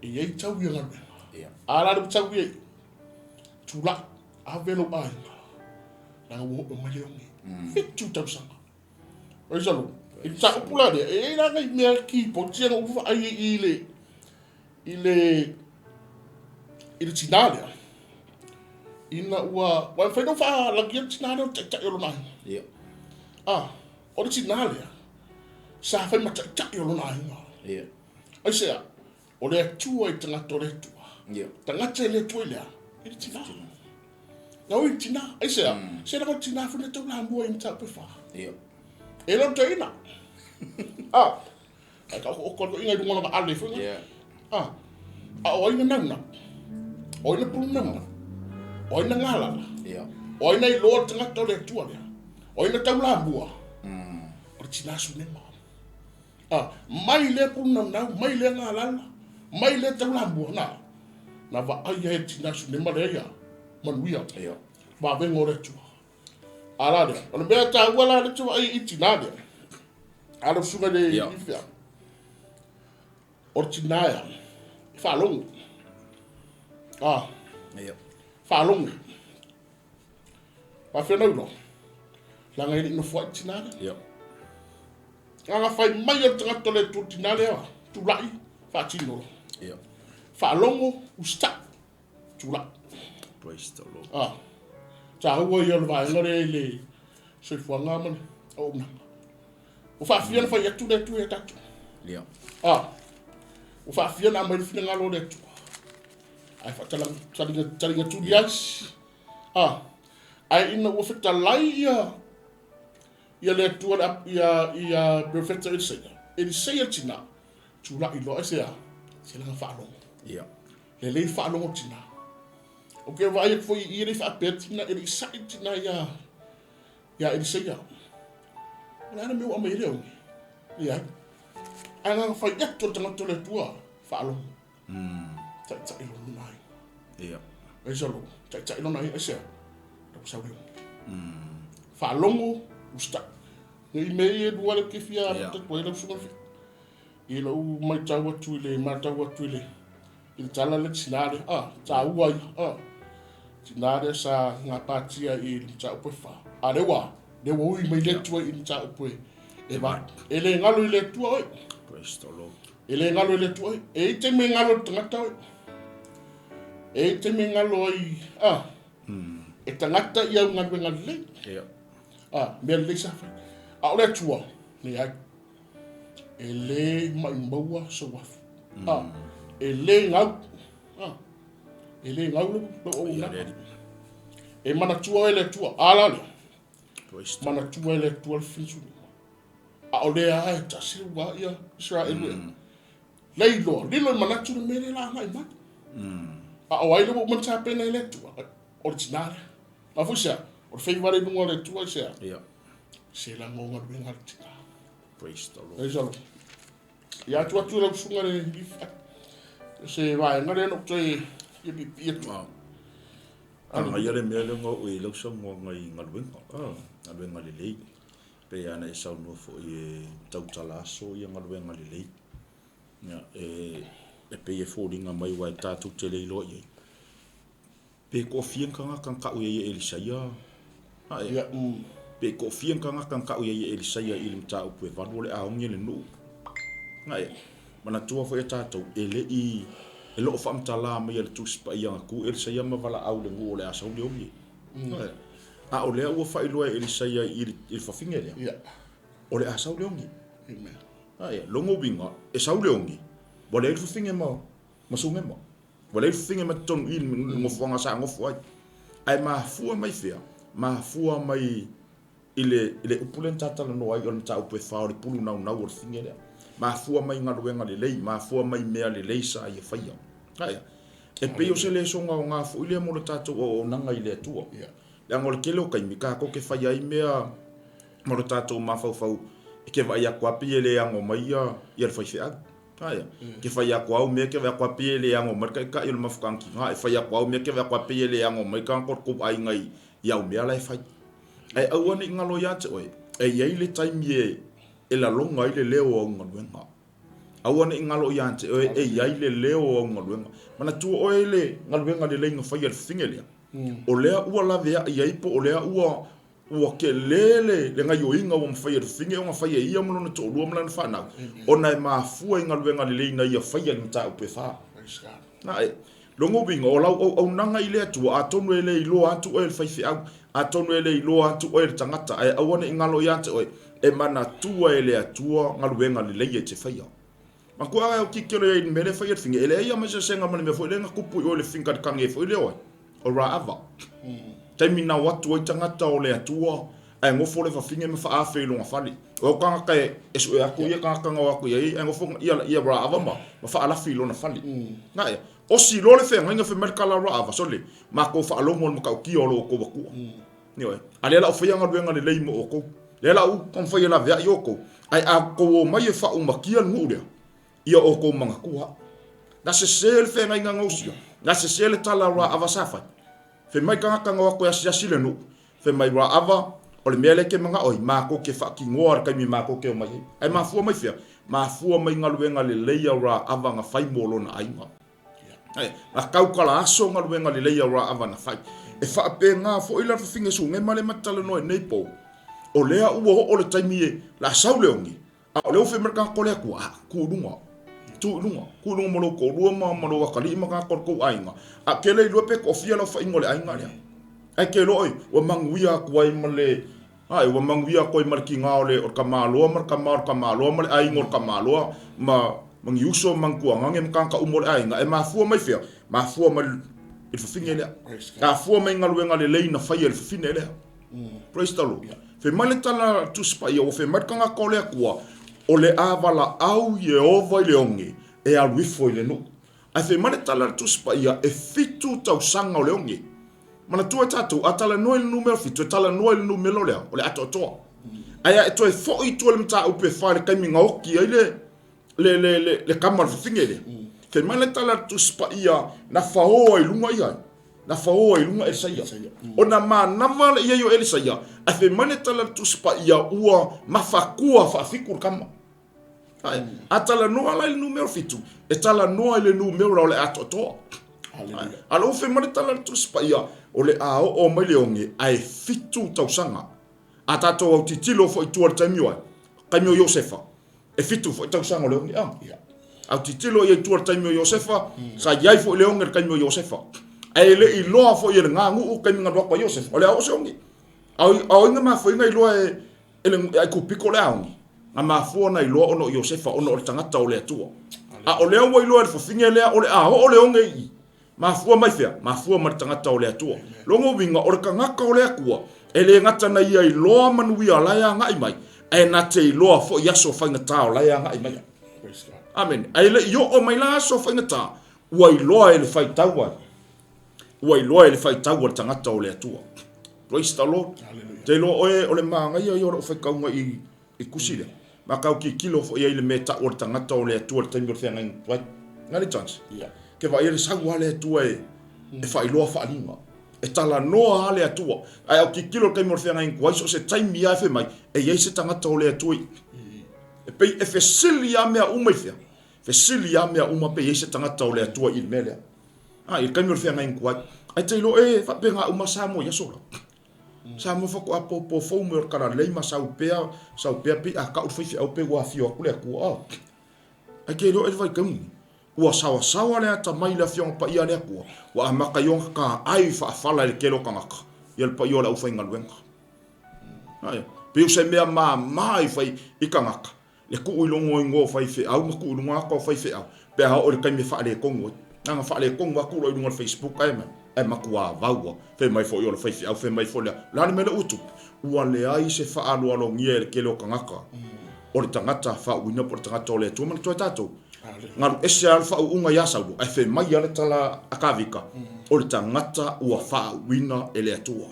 e i ai tau ia galuega. A la le ua tau ia i, tulai, ave lou aiga, leaga ua oo mai le oge. 7 tausaga. Praise the Lord. I le mataupu la lea, e i ai la nai mea keyboard ia na ou vaai ai i le, i le, i le tinā lea, ina ua, ua e mafai ona ou faalagia le tinā lea o le taitai o lona aiga. Ia. Ah, o le tinā lea, sa fai ma taitai o lona aiga. Ia. Aisea, o le Atua i tagata o le Atua. Ia. Tagata e le Atua i le a? I le tinā. Na ui i le tinā. Aisea, se leaga o le tinā foi na taulamua i mataupu e fa. Ia. E le o le toeaina. Ah, Ae ka oko oko inga i lunga o lona ale foi nga. Ah, a o ai na nauna? O ai na pulu nauna? O ai na ngalala? O ai na iloa le tagata o le Atua lea? O ai na taulamua? O le tinā Sunema. Ah, mai lea pulu naunau, mai lea ngalala, mai lea taulamua, na, na vaai ai e le tinā Sunema lea ia manuia. Vavega o le Atua. A la lea, o le mea taua la le te vaai i tinā lea. A lau susuga i le ifea. O le tinā ea, e faalogo. A, faalogo. Faafefea ona iloa? Leaga e le i nofoai le tinā lea. Leaga fai mai o le tagata o le Atua i le tinā lea, tulai, faatino loa. Faalogo, usitai. Tulai. Praise the Lord. Ah, taua ia o le vaega lea i le soifuaga ma le auaunaga. Ua faafia ona fai atu le Atua ia tatou. Yeah. Ah, ua faafia ona aumai le finagalo o le Atua. Ae faatalang, taliga, taliga tuli ai. Ah, ae ina ua fetalai ia ia le Atua le, ia, ia Profeta Eliseia. Eliseia le tina, tulai loa, aisea, se laga faalogo. Yeah. Lelei faalogo tina. Ou te vaai atu foi i i e le i faapea tina, e le i sa'i le tina iā, iā Eliseia. O le a le mea ua aumai ai le oge? Leai. Ae na ona fai atu o le tagata o le Atua, faalogo. Taitai lona aiga. Ia. Praise the Lord. Taitai lona aiga, aisea? Lau sau le oge. Faalogo, usitai. Nei mea ia e lua lea ou te fia atu ai lau susuga i le I lou matau atu i le matau atu i le i le tala lea tina lea, ah, taua ia, ah, tina lea sa gapatia i le mataupu e fa. A lea ua, lea ua ui mai le Atua i le mataupu e, e va. E le galo i le Atua oe. Praise the Lord. E le galo i le Atua oe. E i taimi e galo i le tagata oe. E i taimi e galo ai, ah, e tagata i au galuega lelei. Yeah. Ah, mea lelei sa fai. A o le Atua, leai. E le maʻimaua sou afu. A, e le gau. A, e le gau lou, lou auaunaga. E manatua oe e le Atua. A la lea. Manatua e le Atua le filisulima. A o lea lava e tasi le ua ia Isaraelu e. Lei loa, lilo i manatu le mea lea la agai mai. A o ai le ua uma ona tapena e le Atua? O le tinā lea. Mafua i se a? O le feiva lea i luga o le Atua i se a? Ia. Se laga o galuega a le tinā. Praise the Lord. Praise the Lord. Ia atu atu i lau susuga le Lifa, se vaega lea na ou toe fia piipii atu. Wow. Agaia le mea lea na oo i lau saunoaga i galuega, galuega lelei. Pei lava ona e saunoa foi e tautala aso ia galuega lelei. Ia, e pei e foliga mai aua e tatou te le iloa i ai. Pe toafia ni tagata na tau i ai e Elisaia ae? Ia. Pe toafia ni tagata na tau i ai e Elisaia i le mataupu e valu o le a ogi le nuu? Ae, manatua foi e tatou, e le i, e le o faamatala mai e le Tusi Paia na tu Elisaia ma valaau i le nuu o le a sau le ogi. Ae, a o lea ua faailoa e Elisaia i le fafine lea, Ia. o le a sau le ogi. Amen. Ae, lona uiga, e sau le ogi, ua leai le fafine ma Sunema. Ua leai fafine ma totonu i le nofoaga sa nofo ai. Ae mafua mai fea? Mafua mai i le, i le upu lea na ta talanoa ai o le mataupu e fa o le pulu naunau o le fafine lea. Mafua mai galuega lelei, mafua mai mea lelei sa ia faia. Ae, e pei o se lesona aoga foi lea mo le tatou auaunaga i le Atua. Leaga o le tele o taimi tatou te faia ai mea ma lo tatou mafaufau e te vaai atu lava pei e le ano mai ia le faifeau. Aia, ke fai atu au mea ke vaai atu a pei e le ano mai le taitai o le mafutaga tina, e fai atu au mea ke vaai atu a pei e le ano mai tagata o le tou aiga i au mea la e fai. Ae aua ne i galo ia te oe, e i ai le taimi e e lalona ai le leo o au galuega. Aua ne i galo ia te oe, e i ai le leo o au galuega. Manatua oe le galuega lelei na faia e le fafine lea, o lea ua laveai ai po o lea ua Ua tele le gaioiga ua mafai e le fafine ona fai e ia ma lona toalua ma lana fanau, ona e mafua i galuega lelei na ia faia i le mataupu e fa. Na e, lona uiga, o lau auaunaga i le Atua, atonu e le iloa atu oe e le faifeau, atonu e le iloa atu oe e le tagata, ae aua ne i galo ia te oe, e manatua e le Atua galuega lelei e te faia. Matua au tilotilo i ai i le mea lea e fai e le fafine, e leai lava ma se eseesega ma le mea foi lea na tupu i o i le fafine kalikage foi lea oe, o Raava. Taimi na o atu ai tagata o le Atua ae nofo le fafine ma faaafe i lona fale. O au tagata e sue atu ia tagata na o atu i ai ae nofo ia Raava ma faalafi i lona fale. Na ea, osi loa le feagaiga fai mai le tala a Raava, sole, matou faalogo i le matautia o lo outou Atua. Ioe. A lea la ou faia galuega lelei mo outou. Lea la ou taumafai e laveai outou. Ae a outou omai e faaumakia le nuu lea, ia outou manatua au. Na sese le feagaiga na usia, na sese le tala a Raava sa fai. Fai mai tagata na o atu e asiasi le nuu, fai mai Raava, o le mea lea e te manao ai, matou te faatinoa le taimi matou te omai ai. Ae mafua mai fea? Mafua mai galuega lelei a Raava na fai mo lona aiga. A tautala aso galuega lelei a Raava na fai. E faapena foi la le fafine Sunema lea ma te talanoa i nei po. O lea ua oo le taimi e la sau le ogi, a o lea ua fai mai le tagata o le Atua, a, tu i luga, tu i luga, tu i luga ma lou toalua ma, ma lou atalii ma tagata o le tou aiga. A ke le iloa pe toafia le aofaiga o le aiga lea. Ae ke iloa oi, ua manuia atu ai ma le, Ae, ua manuia atu ai ma le tiga o le tamaloa ma le tama o le tamaloa ma le aiga o le tamaloa ma ma ni uso ma ni tuagage ma tagata uma o le aiga. E mafua mai fea? Mafua mai i le fafine lea. Mafua mai i galuega lelei na faia e le fafine lea. Praise the Lord. Fai mai le tala a le Tusi Paia, ua fai mai le tagata o le Atua, o le a valaau Ieova i le oge e alu ifo i le nuu. Ae fai mai le tala a le Tusi Paia, e fitu tausaga o le oge. Manatua e tatou, a talanoa i le numera fitu, e talanoa i le numera o le a? O le atoatoa. Ae a e toe foi i tua i le mataupu e fa i le taimi na oti ai le, le, le, le, le kama o le fafine lea. Fai mai le tala a le Tusi Paia, na faoa i luga ia, na faoa i luga Elisaia. Ona manava le i ai o Elisaia, ae fai mai le tala a le Tusi Paia, ua mafatua faafitu le kama. A talanoa la i le numera fitu, e talanoa i le numera o le atoatoa. A lou fai mai le tala a le Tusi Paia, o le a oo mai le oge, ae fitu tausaga. A tatou autitilo foi i tua i le taimi o ai? Taimi o Iosefa, e fitu foi tausaga o le oge. A. Autitilo i ai i tua i le taimi o Iosefa, sa i ai foi le oge i le taimi o Iosefa. Ae le i iloa foi e lena nuu taimi na alu atu ai Iosefa, o le a oo se oge. A o ai na mafua ai ona iloa e E le Aikupito le aogi, na mafua ona iloa ona o Iosefa, ona o le tagata o le Atua. A o lea ua iloa e le fafine lea, o le a oo le oge i i. Mafua mai fea? Mafua mai le tagata o le Atua. Lona uiga, o le tagata o le Atua, e le gata na ia iloa manuia o la e agai mai, ae na te iloa foi aso faigata o la e agai mai. Amene. Ae le i oo mai la aso faigata, ua iloa e le faitau ai. Ua iloa e le faitau a le tagata o le Atua. Praise the Lord. Te iloa oe o le manaia ia o lau faitauga i, i tusi lea. Ma kau tilotilo foi ai i le mea e tau o le tagata o le Atua i le taimi o le feagaiga tuai. Nga le chance. Ke vaai ai le sau lava le Atua e e faailoa faaaliga. E talanoa lava le Atua. Ae au tilotilo i le taimi o le feagaiga tuai, so o se taimi lava e fai mai, e i ai se tagata o le Atua i i. E pei e fesili lava mea uma i fea? Fesili lava mea uma pe i ai se tagata o le Atua i i le mea lea. A, i le taimi o le feagaiga tuai. Ae te iloa e faapena uma Samoa i aso la. Samoa faatoa popo fou mai o le talalelei ma sau pea, sau pea pei a tau le faifeau pei ua afio atu le Atua. A, ae te iloa e le vaitaimi lenei, ua saoasaoa le atamai i le Afioga Paia a le Atua, ua amata ai ona taai faafala e le tele o tagata ia le paia o le aufaigaluega. Ae, pei o se mea mama i fai i tagata, Le tuu i luga o igoa o faifeau ma tuu i luga ata o faifeau pe a oo i le taimi e faaletonu ai. Na ona faaletonu lava tuu loa i luga o le Facebook ae ae matua vau lava. Fai mai foi o le faifeau, fai mai foi o le a. O le a le mea lea ua tupu? Ua leai se faaaloalogia e le tele o tagata o le tagata faauuina po o le tagata o le Atua. Manatua e tatou, galu ese lava le faauuga ia Saulo ae fai mai lava le tala a Kavika, o le tagata ua faauuina e le Atua.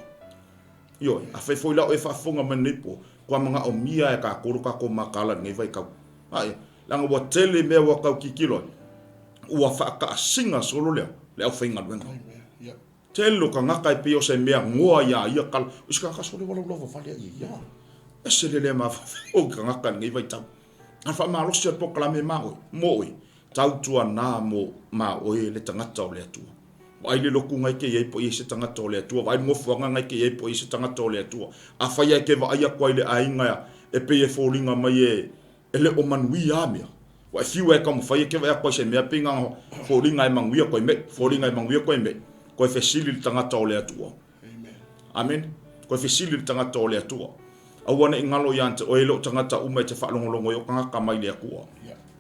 Ioe, afai foi la o e faafofoga mai lenei po, kua manaomia e tatou lo tatou mataala i lenei vaitau. Ae, leaga ua tele mea ua tau tilotilo ai, ua faataasiga solo le, le aufaigaluega. Tele o tagata e pei o se mea goa ia ia kala, o isi tagata sole ua laulauva vale ai ia. Ese le le mafaufau o tagata i lenei vaitau. A faamalosi o le polokalame ma oe, mo oe, Tautuana mo ma oe le tagata o le Atua. Vaai le lotu na e te i ai po o i ai se tagata o le Atua. Vaai le nofoaga na e te i ai po o i ai se tagata o le Atua. Afai lava e te vaai atu ai i le aiga e pei e foliga mai e e le o manuia a mea, ua e fiu lava e taumafai e te vaai atu ai i se mea pei na ona foliga e manuia koe mei, foliga e manuia koe mei, koe fesili i le tagata o le Atua. Amene. Koe fesili i le tagata o le Atua. Aua ne i galo ia te oe, e le o tagata uma e te faalogologo ai o tagata mai le Atua.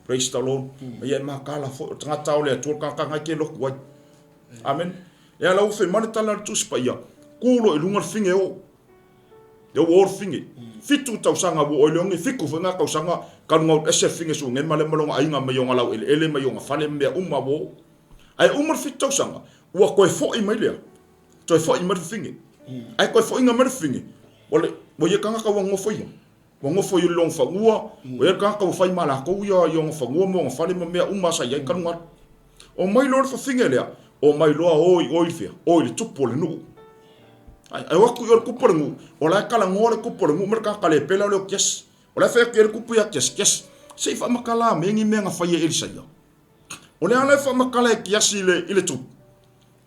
Praise the Lord. Ma ia e makala foi, o le tagata o le Atua, le tagata na e te lotu ai. Amene. Lea la ua fai mai le tala a le Tusi Paia, tu loa i luga le fige o. Lea ua o le fige. Fitu tausaga ua o ai le oge, fitu foi na tausaga talu na ese le fige sugema lea ma lona aiga mai ona laueleele mai ona fale ma mea uma ua o. Ae uma le fitu tausaga, ua toe foi mai lea. Toe foi mai le fafine. Ae toe foiga mai le fafine, ua le, ua ia tagata ua nofo ia. Ua nofo i lona fanua, ua ia tagata ua fai ma latou ia i ona fanua ma ona fale ma mea uma sa i ai talu galu. Omai loa le fafine lea, omai loa o i o i le fea? O i le tupu o le nuu. Ae, ae o atu i o le tupu o le nuu, o la e talanoa le tupu o le nuu ma le tagata le pela lea o Kiasi. O la e fai atu i ai le tupu ia Kiasi, Kiasi, se i faamatala mea ni mea na fai e Elisaia. O le ala e faamatala e Kiasi i le, i le tupu,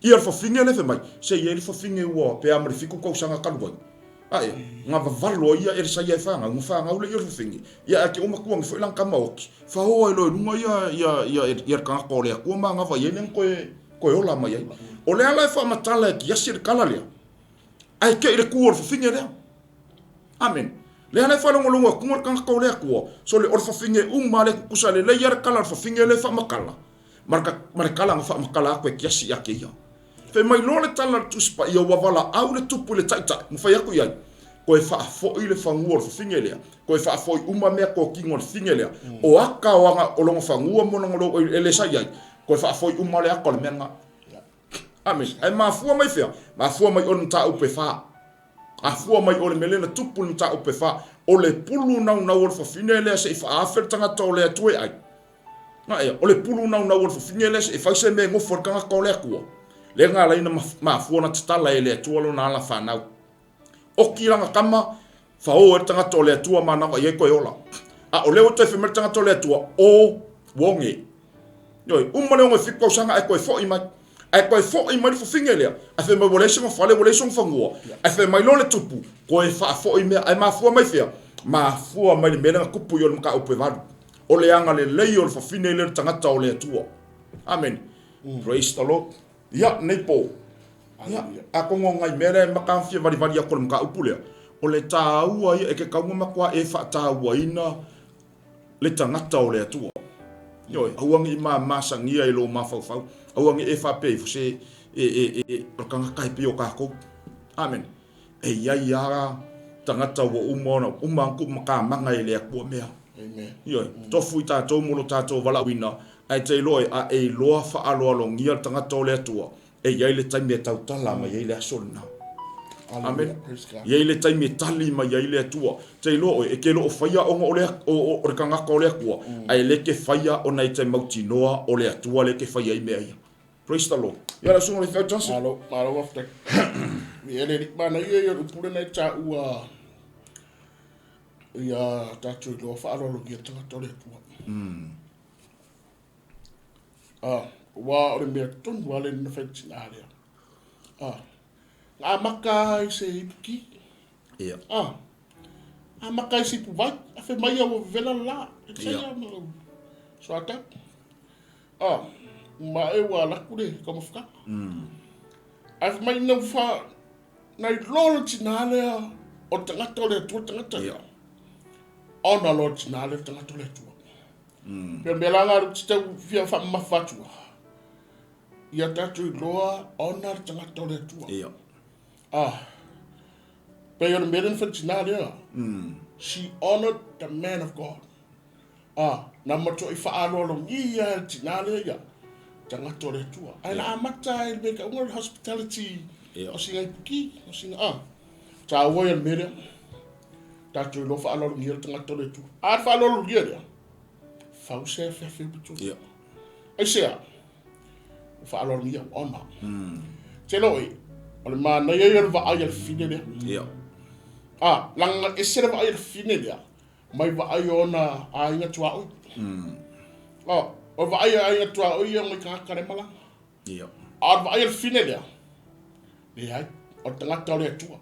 ia le fafine lea fai mai, se i ai le fafine ua pe a ma le fitu tausaga talu ai. Ae, na vavalo ai ia Elisaia e fanau, na fanau lea ia le fafine, ia ae te uma tuangi foi lana tama oti, faoa ai loa i luga ia, ia, ia, ia le tagata o le Atua ma anava i ai lea na toe, toe ola mai ai. O le ala e faamatala e Kiasi le tala lea, ae te i le tu o le fafine lea. Amene. Lea la e faalogologo atu le tagata o le Atua, sole o le fafine uma lea e tutusa lelei lava le tala a le fafine lea e faamatala, ma le, ma le tala na faamatala atu e Kiasi ia te ia. Fai mai loa le tala a le Tusi Paia ua valaau le tupu i le taitai, ma fai atu i ai, Toe faafoi le fanua o le fafine lea, toe faafoi uma mea totino a le fafine lea, o aka o aga o lona fanua ma lona lou eleele sa i ai, toe faafoi uma le aka o le mea lena. Amene. Ae mafua mai fea? Mafua mai o le mataupu e fa. Afua mai o le mea lea na tupu i le mataupu e fa. O le pulu naunau o le fafine lea se i faaafe le tagata o le Atua e ai. Na ea, o le pulu naunau o le fafine lea se i fai se mea e nofo ai le tagata o le Atua. Lea na ala ai ona mafua ona tatala e le Atua lona ala fanau. Oki lana tama, fao ai le tagata o le Atua manava i ai koe ola. A o lea ua toe fai mai le tagata o le Atua, o uoge. Ioe, uma le 67 tausaga ae toe foi mai. Ae toe foi mai le fafine lea, ae fai mai ua leai sona fale, ua leai sona fanua. Ae fai mai loa le tupu, toe faafoi mea. Ae mafua mai fea? Mafua mai le mea lea na tupu i o le mataupu e valu. O le agalelei o le fafine lea o le tagata o le Atua. Amene. Praise the Lord. Ia, nei po. Ia, atonu o nai mea lea e matagofie valivali atu o le mataupu lea, o le taua ia, e ke tau na matua e faatauaina le tagata o le Atua. Ioe, aua ne i mamasagia i lou mafaufau, aua ne i e faapea ifo se e, e, e, o le tagata e pei o tatou. Amene. E i ai lava tagata ua uma ona uma atu matamaga e le Atua mea. Amen. Ioe, tofu i tatou mo lo tatou valaauina, ae te iloa e, a e iloa faaaloalogia le tagata o le Atua, e i ai le taimi e tautala mai ai le aso lena. Amene. E i ai le taimi e tali mai ai le Atua. Te iloa oe, e te le o faia ona o le, o, o, o le tagata o le Atua, ae le te faia ona e te mautinoa o le Atua lea e te faia ai mea ia. Praise the Lord. Ia lau susuga i le Faifeau Johnson. Malo, malo faafetai. Ia le alii manaia ia o le upu lena e taua ia tatou iloa faaaloalogia tagata o le Atua. Ah, aua o le mea tonu lava lea na fai i le tina lea. Ah, na amata i se ipuki. Ia. Ah, amata i se ipuvai. Afe mai ia ua vevela le la. E Ia. saia ma lau soatau. Ah, ma e ua alu atu le taumafataga. Ae fai mai na fa, na iloa le tina lea o le tagata o le Atua le tagata lea. Ia. Ona loa le tina lea le tagata o le Atua. Pei o le mea la lena ou te tau fia faamamafa atu ai, ia tatou iloa ona le tagata o le Atua. Ia. Ah, pei o le mea lea na fai i le tina lea. She honored the man of God. Ah, na matuai faaaloalogia e le tina lea ia tagata o le Atua. Ae na amata i le mea tauga o le hospitality Ia. o sina ipuki, o sina, ah, taua ia le mea lea. Tatou iloa faaaloalogia le tagata o le Atua. A le faaaloalogia lea, fau se afeafe upu Ia. Aisea? Ua faaaloalogia ona. Te loe, o le manaia ia o le vaai a le fine lea. Ia. Ah, laga ese le vaai a le fine lea, mai vaai o ona aiga tuaoi. Ah, o le vaai a aiga tuaoi ia mai tagata le malaga. Ia. A o le vaai a le fine lea, leai, o le tagata o le Atua.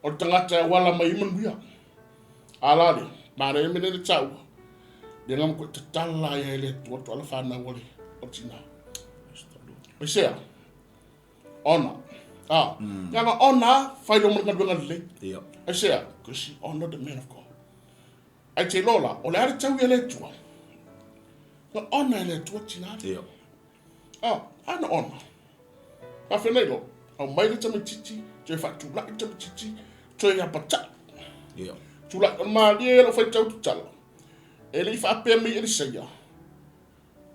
O le tagata e auala mai ai manuia. A la lea, manaia mea lea na taua. Lea na matuai tatala ai e le Atua tuala fanau o le o tina. Aisea? Ona. Ah, mm. Ona fai lo ma le galuega lelei. Ia. Aisea? Because she honored the man of God. Ai te iloa la, o le a le tau i le Atua? Na ona e le Atua tina. Ia. Ah, ana ona. Faafenai lo, aumai le tamaitiiti, toe faatulai le tamaitiiti, toe apatai. Ia. Tulai, o le malie lou faitau tatala. E le i faapea mai Elisaia,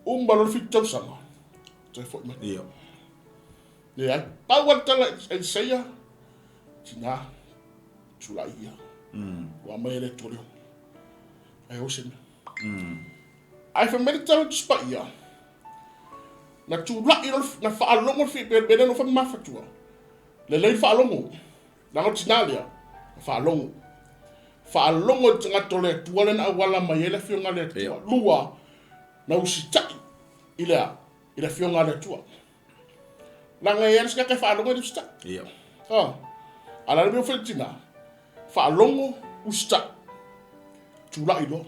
uma loa le 7 tausaga, toe foi mai. Ia. Leai, pau lava le tala a Elisaia, tina, tulai ia. Ua aumai e le Atua le ono. Ae o se mea. Ae fai mai le tala o Tusi Paia, na tulai loa, na faalogo le mea lea na faamamafatua. Lelei le faalogo. Leaga o le tina lea, na faalogo. Faalogo i le tagata o le Atua lea na auala mai ai le Afioga a le Atua. Lua, na usitai i le a? I le Afioga a le Atua. Leaga e i ai le isi tagata e faalogo e le usitai. Ia. Ah. A o le a le mea ua fai le tina? Faalogo, usitai. Tulai loa.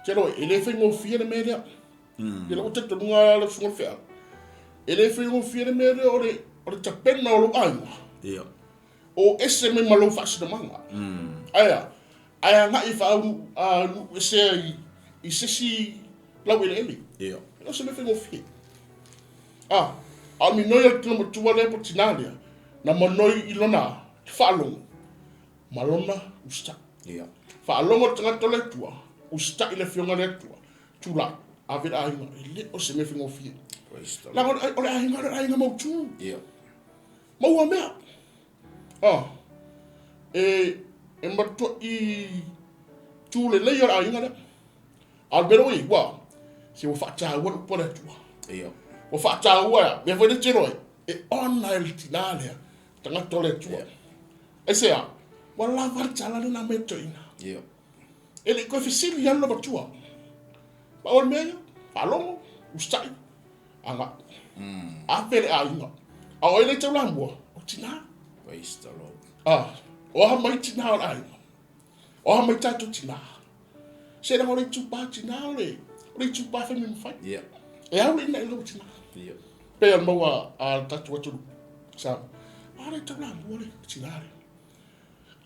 Te loa, e le faigofie le mea lea. Ia lou talitonuga lau susuga i le feau. E le faigofie le mea lea o le, o le tapena o lou aiga. Ia. O ese mai ma lou faasinomaga. Ae a? Ae agai e faaunuuesea i se isi laueleele. Ia. E le o se mea faigofie. A, a o le minoi a le tino matua lea po o le tinā lea, na manoi i lona faalogo ma lona usitai. Ia. Faalogo le tagata o le Atua, usitai i le Afioga a le Atua, tulai, ave le aiga, e le o se mea faigofie. Praise the Lord. Leaga o le aiga, o le aiga mautu. Ia. Maua mea. Ah, e, e matuai tu lelei o le aiga lea. A o le mea lea ua i ai, ua, se ua faataua le upu a le Atua. Ia. Ua faataua ea, mea foi lea te iloa ai, e ona e le tina lea, tagata o le Atua. Aisea? Ua lava le tala lea na aumai e le toeaina. Ia. E le i toe fesili lava le matua. Ma o le mea ia, faalogo, usitai, agai. Ave le aiga. A o ai le taulamua? O tina. Praise the Lord. Ah, o aha mai tina o le aiga? O aha mai tatou tina? Se leaga o le itupa tina o le, o le itupa e fai mea mafai. Ia. E au le ina i lou tina. Ia. Pei ona maua a le tatou atunuu. Sa, a le taulamua le tina lea.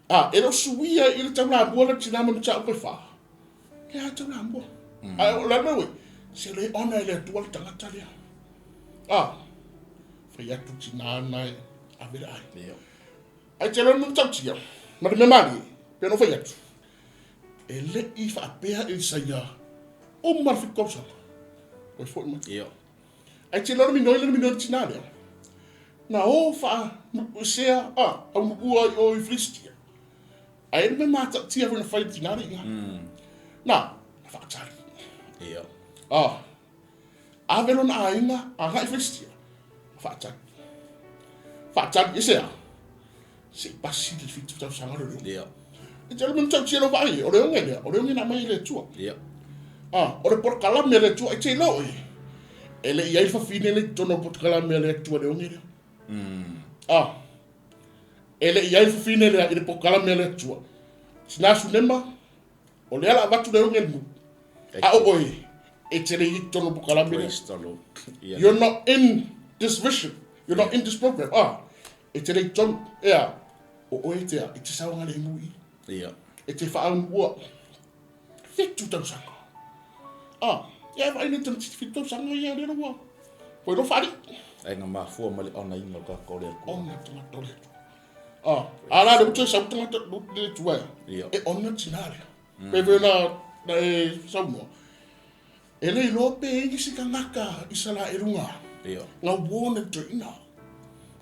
A, e le o suia i le taulamua le tina ma mataupu e fa. Le a taulamua. Ae o le a le mea ua i? Se le ona e le Atua le tagata lea. A, fai atu tina na e ave le aiga. Ia. Ae te iloa le mea matautia, ma le mea malie, pei ona ou fai atu, e le i faapea Elisaia uma le 7 tausaga, toe foi mai. Ia. Ae te iloa le minoi lea na minoi le tina lea. Na o faanuuesea a aunuua i o i Filistia. Ae le mea matautia foi na fai i le tina lea i ina. Na, na faatali. Ia. A, ave lona aiga agai i Filistia, na faatali. Faatali, e se a? Se i pasi le 7 tausaga le leoga. Ia. E te o le mea matautia lou vaai, o le oge lea, o le oge na aumai e le Atua. Ia. A, o le polokalame a le Atua, e te iloa oe, e le i ai le fafine nei i totonu o le polokalame a le Atua i le oge lea. A, e le i ai le fafine lea i le polokalame a le Atua. Tina Sunema, o lea la avatu le oge i le nuu. A o oe, e te le i ai i totonu o le polokalame lea. Praise the Lord. Ia. You're not in this vision. You're not in this program. A, e te le i totonu. Ea, o oe te a, e te saogalemu i. Ia. E te whaaungua. 7 tausaga. A, ia e vaai nei tamaitiiti 7 tausaga ia lea ua ua iloa faalii. Ai na mafua ma le onaina o tagata o le Atua. Ona tagata o le Atua. A, a la le utu e sau tagata le Atua ea. Ia. E ona tina lea. Pe foi na na e saunoa. E le iloa pe i ai nisi tagata Isaraelu nga. Ia. Nga uo na toeaina.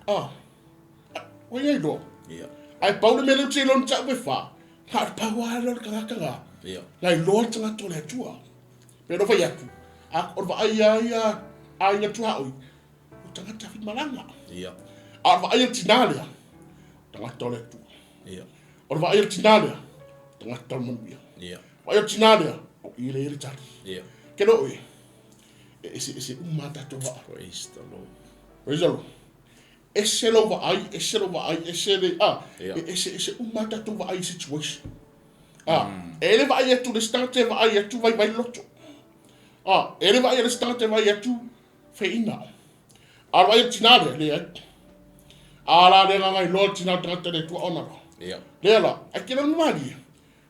A, ua ia iloa. Ia. Ae pau le mea lea ou te iloa na tau pe fa, na o le pau lava lea o le tagata nga. Ia. Na iloa le tagata o le Atua. Pe na fai atu, a o le vaai lava ia a aiga tuaoi, o tagata fimalaga. Ia. A o le vaai a le tina lea, o tagata o le Atua. Ia. O le vaai a le tina lea, o tagata o le manuia. Ia. Vaai a le tina lea, o i lea i le tali. Ia. Ke loo oe, e eseese uma a tatou vaa. Praise the Lord. Praise the Lord. Ese lou vaai, ese lou vaai, ese le, a, Ia. e eseese uma a tatou vaai i situation. A, e le vaai atu le isi tagata e vaai atu vaivai le loto. A, e le vaai a le isi tagata e vaai atu feina. A o le vaai a le tina lea, leai. A la le agaga iloa le tina o le tagata le tua ona la. Ia. Lea la, ai ke lona malie,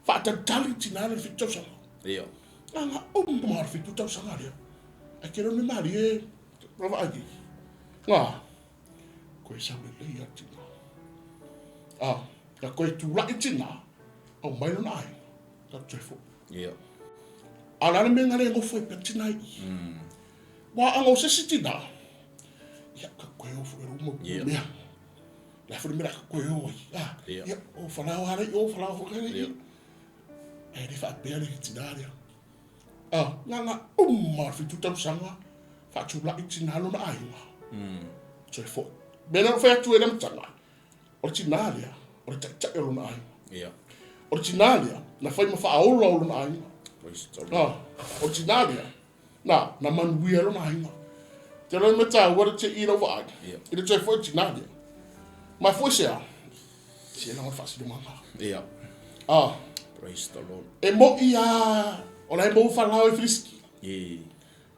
faatalitali le tina lea i le 7 tausaga. Ia. Aga uma o le 7 tausaga lea. Ai ke lona malie, la vaai ai. Nga, koe sau lelei a le tina. A, na koe tulai tina, au mai lona aiga, tatou toe foi. Ia. A o le a le mea na le nofo ai pea le tina i i? Ua aga o se isi tina, ia, ka koe o foi lou mau mea. Le a foi le mea la ka koe o ai. A, ia, o falao lava lea i o, falao foi lea i i. Ae le faapea le tina lea. A, na na uma o le 7 tausaga, faatulai tina lona aiga. Toe foi. Mea lea na ou fai atu ai i le amataga, o le tina lea, o le taitai o lona aiga. Ia. O le tina lea, na fai ma faaola o lona aiga. A, o le tina lea, na, na manuia ai lona aiga. Te loa me tāua le te i lau vaai, Ia. i le toe foi o le tina lea. Ma foi se a? Se la o le faasinomaga. Ia. A, Praise the Lord. e mo'i a, o la e maua falao i Filistia. I.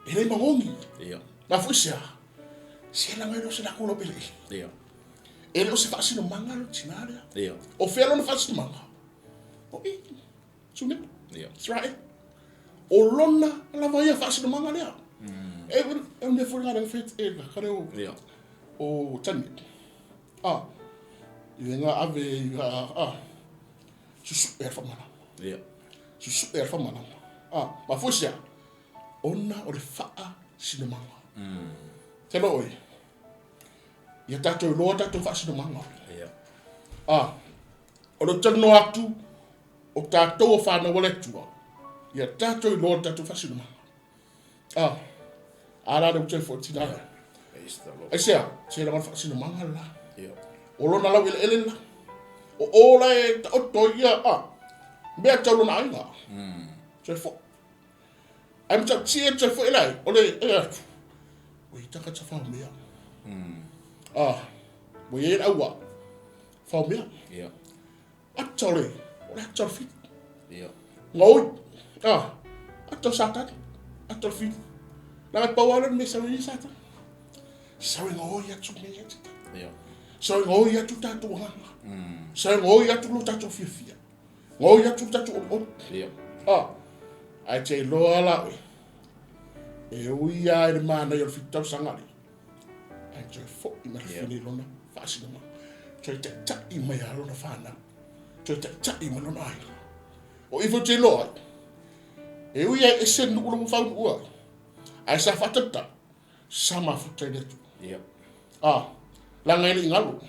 E le magogi. Ia. Na foi se a? Se la ngai se la ko pele. Ia. E le o se faasinomaga lo tina lea. Ia. O fea lona faasinomaga? O i, Sunema. Ia. Israel. O lona lava ia faasinomaga lea. E e mea foi ngā whai e ka kare o Ia. o tani. A i ngā ave i a a susu e whamanama. Ia. Susu e whamanama. A ma foi sea ona o le faasinomaga. Te loa oe. Ia tatou iloa tatou faasinomaga. Ia. A o le talanoa atu o tatou o whanau a le Atua, ia tatou iloa le tatou faasinomaga. A, a la le utai foi tina lea. Praise the Lord. Aisea, se laga o le faasinomaga le la. Ia. O lona lau eleele le la. O o la e taoto ia, a, mea tau lona aiga. Toe foi. Ai matautia toe foi lai, o le e atu. Ua i tagata faomea. A, ua i ai le aua, faomea. Ia. Ata o le, o le ata o le fili. Ia. Gaoi. A, ata o Satani. Ata o le fili. Leaga e pau lava lea o le mea e sau ai Satani. Sau e gaoi atu mea ia te tatou. Ia. Sau e gaoi atu tatou agaga. Sau e gaoi atu lo tatou fiafia. Gaoi atu lo tatou olioli. Ia. A, ae te iloa la oe, e ui lava i le manaia o le 7 tausaga lea, ae toe foi mai le fili i lona faasinomaga. Toe taitai mai lava lona fanau. Toe taitai mai lona aiga. O i foi te iloa ai, e ui lava e ese le nuu la ua faunuu ai, ae sa faatalitali, sa mafuta i le Atua. Ia. A, Leaga e le i galo.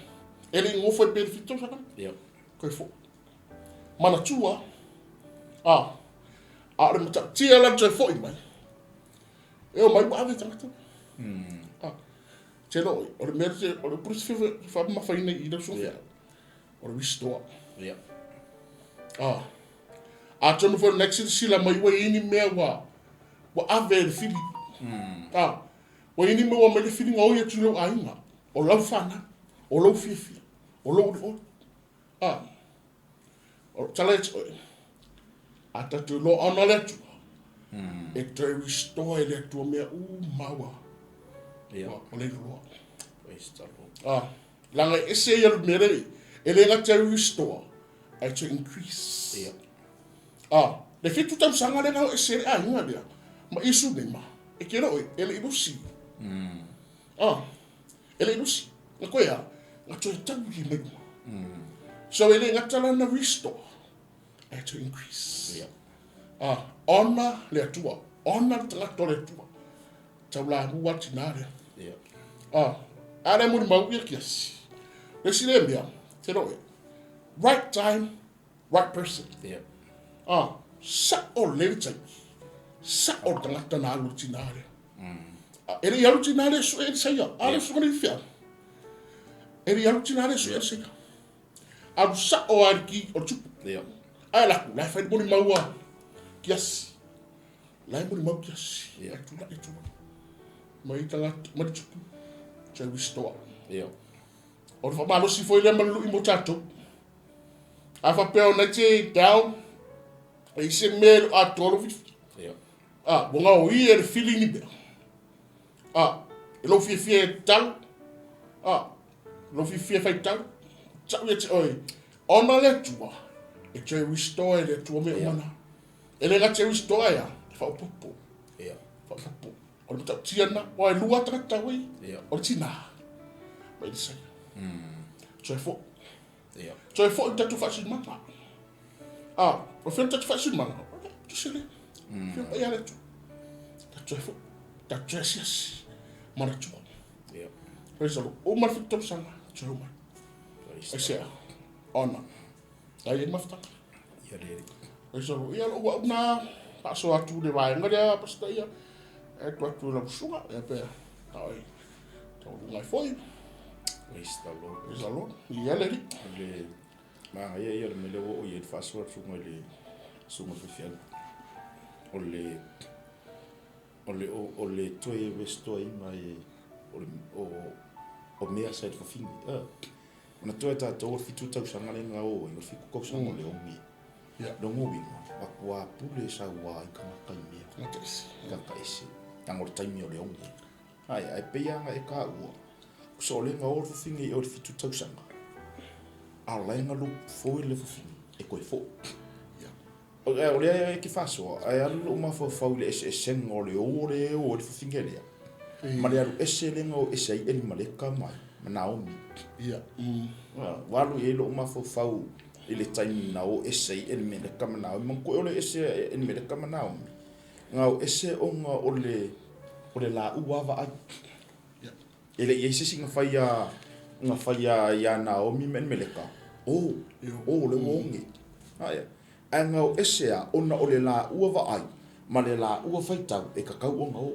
E le i gofo ai pea i le 7 tausaga lea. Toe foi. Manatua, a, a o le matautia la le toe foi mai, e o mai ua ave tagata. A, te lo, o le mea te, o le upu se whaamamafaina i lau suafa, o le restore. A, atonu foi o lena e silasila mai ua i ai ni mea ua, ua ave e le fili. A, ua i ai ni mea ua aumai le fili gaoi atu i lou aiga, o lau fanau, o lou fiafia, o lou olioli. A, o le tala ia te oe, a tatou iloa ona le Atua, e toe restore e le Atua mea uma ua, ua le iloa. A, leaga e ese ia le mea lea, e le gata e restore, ae toe increase. A, le 7 tausaga lea na o ese ai le aiga lea, ma Isu nei ma, e ke loe, e le i lusi. A, e le i lusi. Na koe a, na toe tauli mai uma. So e le gata la na restore, ae toe increase. A, ona le Atua, ona le tagata o le Atua. Taulamua le tinā lea. A, a lea molimau ia kiasi. Le isi lea mea, te loe, right time, right person. A, sa'o lelei le taimi, sa'o le tagata na alu i le tinā lea. A, e le i alu le tinā lea e sue Elisaia, a le susuga i le faifeau. E le i alu le tinā lea e sue Elisaia. Alu sa'o lava i le ki o le tupu. Ae alu atu, la e fai le molimau a Kiasi. La e molimau Kiasi. Ae tulai atu mai tagata, mai le tupu, toe restore. O le faamalosi foi lea ma le lui mo tatou. A faapea o na te down, e i se mea e le o atoa lou filifili. A, ua gaoia e le fili ni mea. A, e lou fiafia e tatalo. A, lou fiafia e faitau. Tau ia te oe, ona le Atua, e toe restore e le Atua mea uma na. E le gata e restore ai a, e faaopoopo. Faaopoopo. O le matautia lena, aua e lua tagata taua ia. O le tinā ma Elisaia. Toe foi. Toe foi le tatou faasinomaga. A, o fea le tatou faasinomaga? O le tusi lea. Fia paia le Atua. Tatou toe foi. Tatou toe asiasi ma le Atua. Praise the Lord. Uma le 7 tausaga, toe omai. Aisea? Ona. Ai ai mafutaga. Ia le alii. Praise the Lord. Ia lou au na faasoa atu le vaega lea, Pastor ia. E atu atu i lau susuga, ia pe tau ai taualuga ai foi. Praise the Lord. Praise the Lord. Ia le alii. O le manaia ia o le mea lea ua oo i ai le faasoa le susuga i le susuga faifeau. O le o le o le toe restore-ina e o le o o mea sa i le fafine. Manatua e tatou o le 7 tausaga lea na o ai, o le 7 tausaga o le oge. Lona uiga, matua pule saua ai tagata i mea. Tagata ese. Tagata ese. Leaga o le taimi o le oge. Ae, ae pei lava na e taua, so o lea na o le fafine i o i le 7 tausaga, a o la e na look forward le fafine e toe foi. O lea e te faasoa, ae alu lou mafaufau i le eseesega o le o o le o i le fafine lea, ma le alu ese lea na o ese ai Elimeleka ma Naomi. Ua alu i ai lou mafaufau i le taimi na o ese ai Elimeleka ma Naomi. Manatua o le ese Elimeleka ma Naomi, na o ese ona o le o le laua vaai. E le i i ai se isi na fai na fai ia Naomi ma Elimeleka, o, o le ua oge. Ae na o ese a ona o le laua vaai ma le laua faitau e tatau ona o.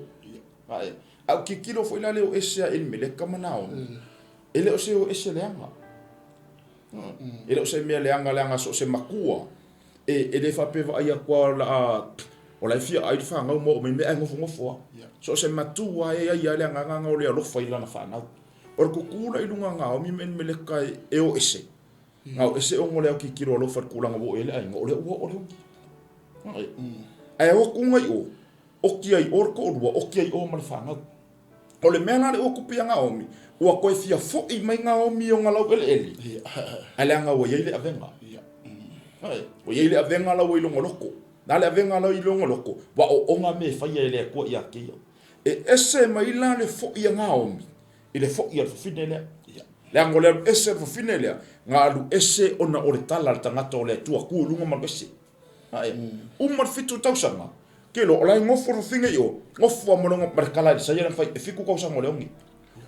Ae ou tilotilo foi la le o ese a Elimeleka ma Naomi, e le o se o ese leaga. E le o se mea leaga leaga so o se matua e le faapea vaai atu lava o le a o la e fia ai le fanau ma oo mai mea ae nofonofo lava. So o se matua e ai lava le agaga o le alofa i lana fanau. O le tutu la i luga o Naomi ma Elimeleka e o ese, Na o ese ona o le autitilo alofa i le tulaga ua oo i ai le aiga, o lea ua oo le umi. Ae o atu ai o, oti ai o le toalua, oti ai o ma le fanau. O le mea la lea ua tupu ia Naomi, ua toe fia foi mai Naomi i ona laueleele, ae leaga ua i ai le avega. Ua i ai le avega la ua i lona loto. Na le avega la i lona loto, ua oona mea e faia e le Atua ia te ia. E ese mai la le foi a Naomi i le foi a le fafine lea. Leaga o le alu ese a le fafine lea, na alu ese ona o le tala a le tagata o le Atua tu i luga ma alu ese. Ae, uma le 7 tausaga, ke loa, o la e nofo le fafine i o, nofo lava ma lona, ma le tala a Elisaia lea na fai, e 7 tausaga o le oge.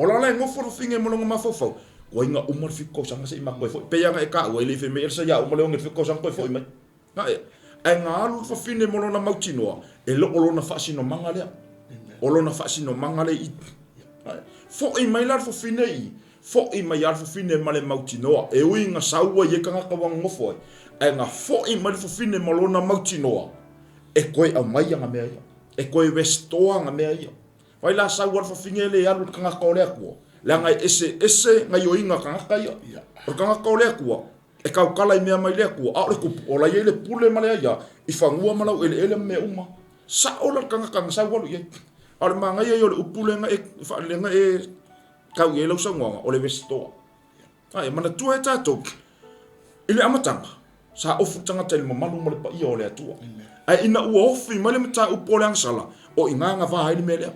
O la la e gofo le fafine ma lona mafaufau, ua iga uma le 7 tausaga se i ma toe foi. Pei lava ona e taua, e le i fai mai Elsa ia uma le oge i le 7 tausaga toe foi mai. Ae, ae na alu le fafine ma lona mautinoa, e le o lona faasinomaga lea. O lona faasinomaga lea i i. Ae, foi mai la le fafine i i, foi mai lava le fafine ma le mautinoa, e ui ina sau ai i ai tagata ua nonofo ai, ae na foi mai le fafine ma lona mautinoa, e toe aumai ana mea ia, e toe restore ana mea ia. Fai la sau a le fafine le alu i le tagata o le Atua, leaga e eseese gaioiga a tagata ia. O le tagata o le Atua, e tautala i mea mai le Atua, a o le tupu, o la e i ai le pule ma le aia i fanua ma laueleele ma mea uma. Sao la le tagata na sau alu i ai. A o le manaia ia o le upu lea na e, lea na e tau i ai lau saunoaga, o le restore. Ae manatua e tatou, i le amataga, sa ofu le tagata i le mamalu ma le paia o le Atua. Ae ina ua ofi mai le mataupu o le agasala, o i ina na va ai le mea lea.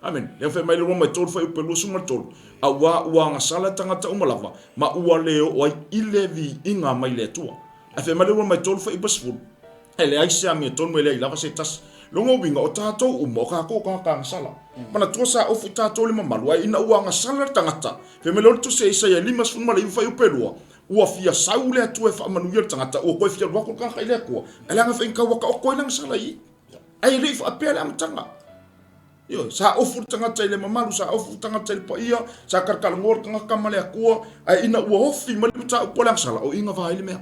Amene. Lea fai mai le Roma e 3 fuaiupu e 23, Auā ua agasala tagata uma lava, ma ua le oo ai i le viiga mai le Atua. Ae fai mai le Roma e 3 fuaiupu e 10, E leai se amiotonu e leai lava se tasi. Lona uiga, o tatou uma, o tatou o tagata agasala. Manatua sa ofu i tatou le mamalu, ae ina ua agasala le tagata, fai mai le Tusi a Isaia 59 fuaiupu e 2, ua fia sau le Atua e faamanuia le tagata, ua toe fia alu atu le tagata i le Atua, ae leaga foi ina tau ata oto ai le agasala i i. Ae le i faapea le amataga. Ioe, sa ofu le tagata i le mamalu, sa ofu le tagata i le paia, sa talatalanoa le tagata ma le Atua, ae ina ua ofi mai le mataupu a le agasala, o i na va ai le mea.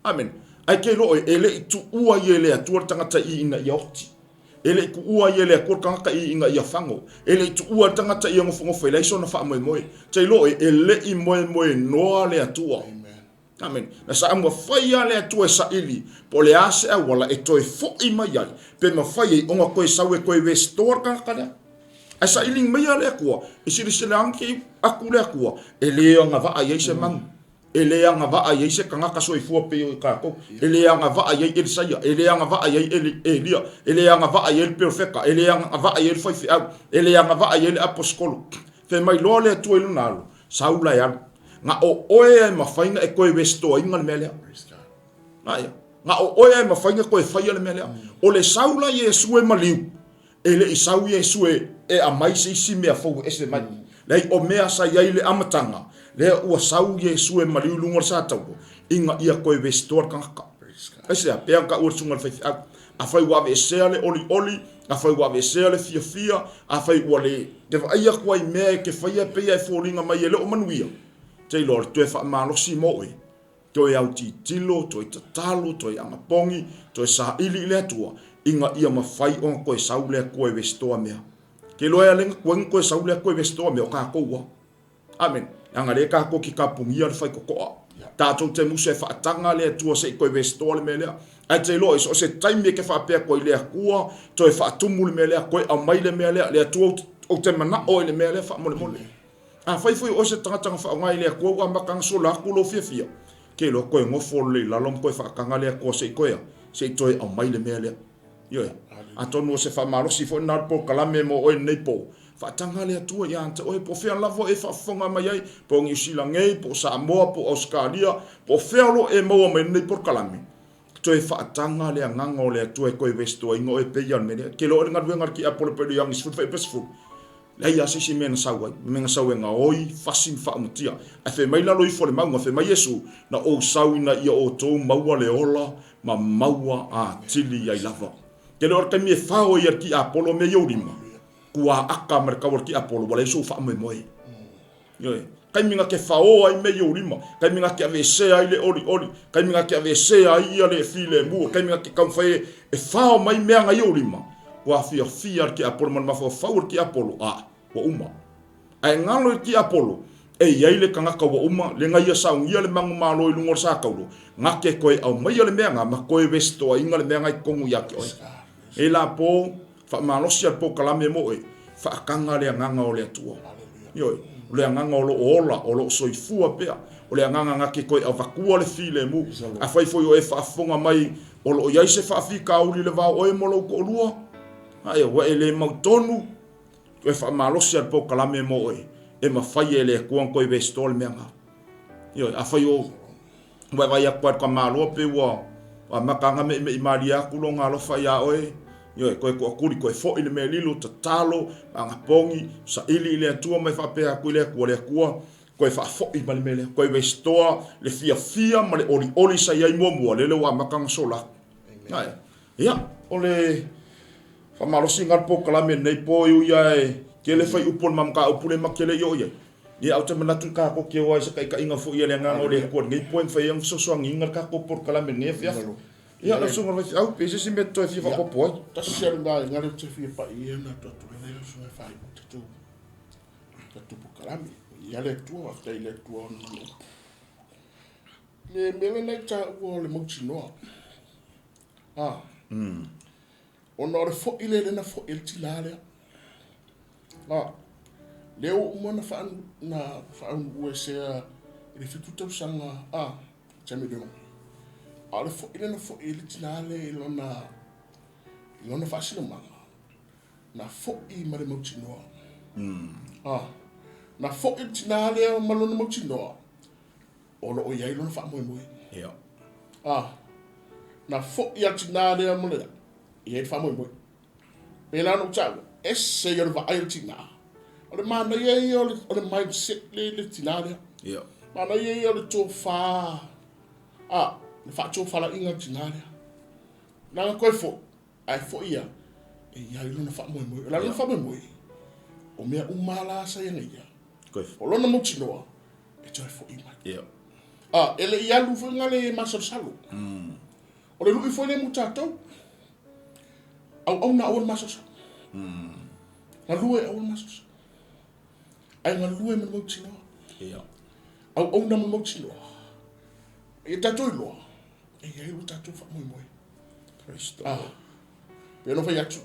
Amene. Ae ke iloa oe, e le i tuua ia e le Atua le tagata i ina ia oti. E le i tuua ia e le Atua le tagata i ina ia fago. E le i tuua le tagata ia nofonofo e leai sona faamoemoe. Te iloa oe, e le i moemoenoa le Atua. Amene. Na sa mafai lava le Atua e saili po o le a se auala e toe foi mai ai, pe mafai ai ona toe sau e toe restore le tagata lea. Ae saili maia le Atua, e silasila atu le Atua, e le agavaa i ai se manu. E le agavaa i ai se tagata soifua pei o tatou. E le agavaa i ai Elisaia, e le agavaa i ai Elia, e le agavaa i ai le perofeta, e le agavaa i ai le faifeau, e le agavaa i ai le aposetolo. Fai mai loa le Atua i lona alo, Sau la e alu. Na o oe e mafai ona e toe restore-ina le mea lea. Aia. Na o oe e mafai ona toe faia le mea lea. O le sau la Iesu e maliu, E le i sau Iesu e aumai se isi mea fou e ese mai. Leai, o mea sa i ai i le amataga, lea ua sau Iesu e maliu i luga o le satauro, ina ia toe restore le tagata. Aisea? Pei ona taua e le susuga i le faifeau, afai ua aveesea le olioli, afai ua aveesea le fiafia, afai ua le te vaai atu ai i mea e te faia e pei e foliga mai e le o manuia, te iloa o le toe faamalosi mo oe. Toe autilotilo, toe tatalo, toe anapogi, toe saili i le Atua, ina ia mafai ona toe sau le Atua e restore mea. Ke iloa e ale na tuai ona toe sau le Atua e restore mea, o tatou a. Amene. Leaga lea tatou te tapunia le faitotoa. Tatou te musa e faataga le Atua se i toe restore le mea lea. Ae te iloa i so o se taimi e te faapea atu ai le Atua, toe faatumu le mea lea, toe aumai le mea lea, le Atua ou te manao i le mea lea faamolemole. Afai foi o oe se tagata na faaaoga i le Atua ua amata ona sola atu lou fiafia, te iloa toe nofo lelei i lalo ma toe faataga le Atua se i toe a? Se i toe aumai le mea lea. Ioe. Atonu o se faamalosi foi lena o le polokalame mo oe i lenei po, faataga le Atua ia te oe, po o fea lava e faafofoga mai ai, po o Niu Sila nei, po o Samoa, po o Ausetalia, po o fea o lo o e maua mai lenei polokalame, toe faataga le Agaga o le Atua e toe restoreina oe pei lava o le mea lea. Te iloa oe le galuega a le tiapolo pei o le Ioane 10:10. Leai lava se isi mea na sau ai, mea na sau e gaoi, fasi ma faaumatia. Ae fai mai lalo ifo o le mauga, fai mai Iesu, Na ou sau ina ia outou maua le ola ma maua atili ai lava. Te iloa o le taimi e fao ai e le tiapolo mea i ou lima, kuaaka ma le tau a le tiapolo, ua leai sou faamoemoe. Ioe. Taimi na te fao ai mea i ou lima, taimi na te aveesea ai le olioli, taimi na te aveesea ai ia le filemu, taimi na te taumafai e fao mai mea na i ou lima, ua fiafia le tiapolo ma le mafaufau o le tiapolo, a, ua uma. Ae galo i le tiapolo, e i ai le tagata ua uma, le na ia saunia le manumalo i luga o le satauro, na te toe aumaia le mea na ma toe resitoaina le mea na i totonu ia te oe. E la po, Faamalosi a le polokalame mo oe, faataga le Agaga o le Atua. Ioe, o le Agaga o lo o ola, o lo o soifua pea, o le Agaga na te toe avatua le filemu. Afai foi o e faafofoga mai o lo o i ai se faafitauli i le va o oe ma lou toalua, ae ua e le mautonu, toe faamalosi a le polokalame mo oe, e mafai e le Atua ona toe restore le mea na. Ioe, afai o Ua e vaai atu lava i le tamaloa pei ua amata ona me'ime'i malie atu lona alofa iā oe. Ioe, toe toatuli, toe foʻi le mea lilo, tatalo, agapogi, saili i le Atua ma e faapea atu i le Atua, Le Atua, toe faafoʻi mai le mea lea, toe restore le fiafia ma le olioli sa i ai muamua, lele ua amata ona sola atu. Ae, ia, o le faamalosiga o le polokalame i lenei po, e ui lava e tele fuaiupu o le ma mataupu lea ma te le i oo i ai, ia, ae ou te manatu i tatou te o ai i se taitaiga foi a le Agaga o le Atua i lenei po e mafai ai ona fesoasoaniina le tatou polokalame i lenei afiafi. Ia, lau susuga i le faifeau, pe i ai se isi mea e te toe fia faaopoopo ai? Tasi lava le vaega lea ou te fia pai i ai ona atu atu ai lea lau susuga e faaiu tatou tatou polokalame. Ia le Atua, faafetai i le Atua ona mana upu. Le mea lea na e taua o le mautinoa. Ah. Ona o le foi lea lea na foi ai le tinā lea. Ah. Lea ua uma ona faa, na faaunuuesea i le 7 tausaga, ah, Jamie Leong. A o le foi lea na foi ai le tinā lea i lona, i lona faasinomaga, na foi ma le mautinoa. Ah. Na foi le tinā lea ma lona mautinoa, o lo o i ai lona faamoemoe. Ia. Ah. Na foi a le tinā lea ma le, e i ai le faamoemoe. Pēlā ona ou taua, ese ia o le vaai o le tinā. O le manaia ia o le, o le mindset le, le tinā lea. Ia. Manaia ia o le tofa, a, le faatofalaiga o le tinā lea. Leaga koe foi, ae foi ia, e i ai lona faamoemoe. O le a lona faamoemoe? O mea uma lava la sa ia ia. Koe. O lona mautinoa, e toe foi mai. Ia. A, e le i alu foi nga le masalosalo. O le lui foi lea mo tatou. Auauna aua le masalosalo. Galue aua le masalosalo. Ae galue ma le mautinoa. Ia. Auauna ma le mautinoa. Ia tatou iloa, e i ai lo tatou faamoemoe. Praise the Lord. Pei ona fai atu,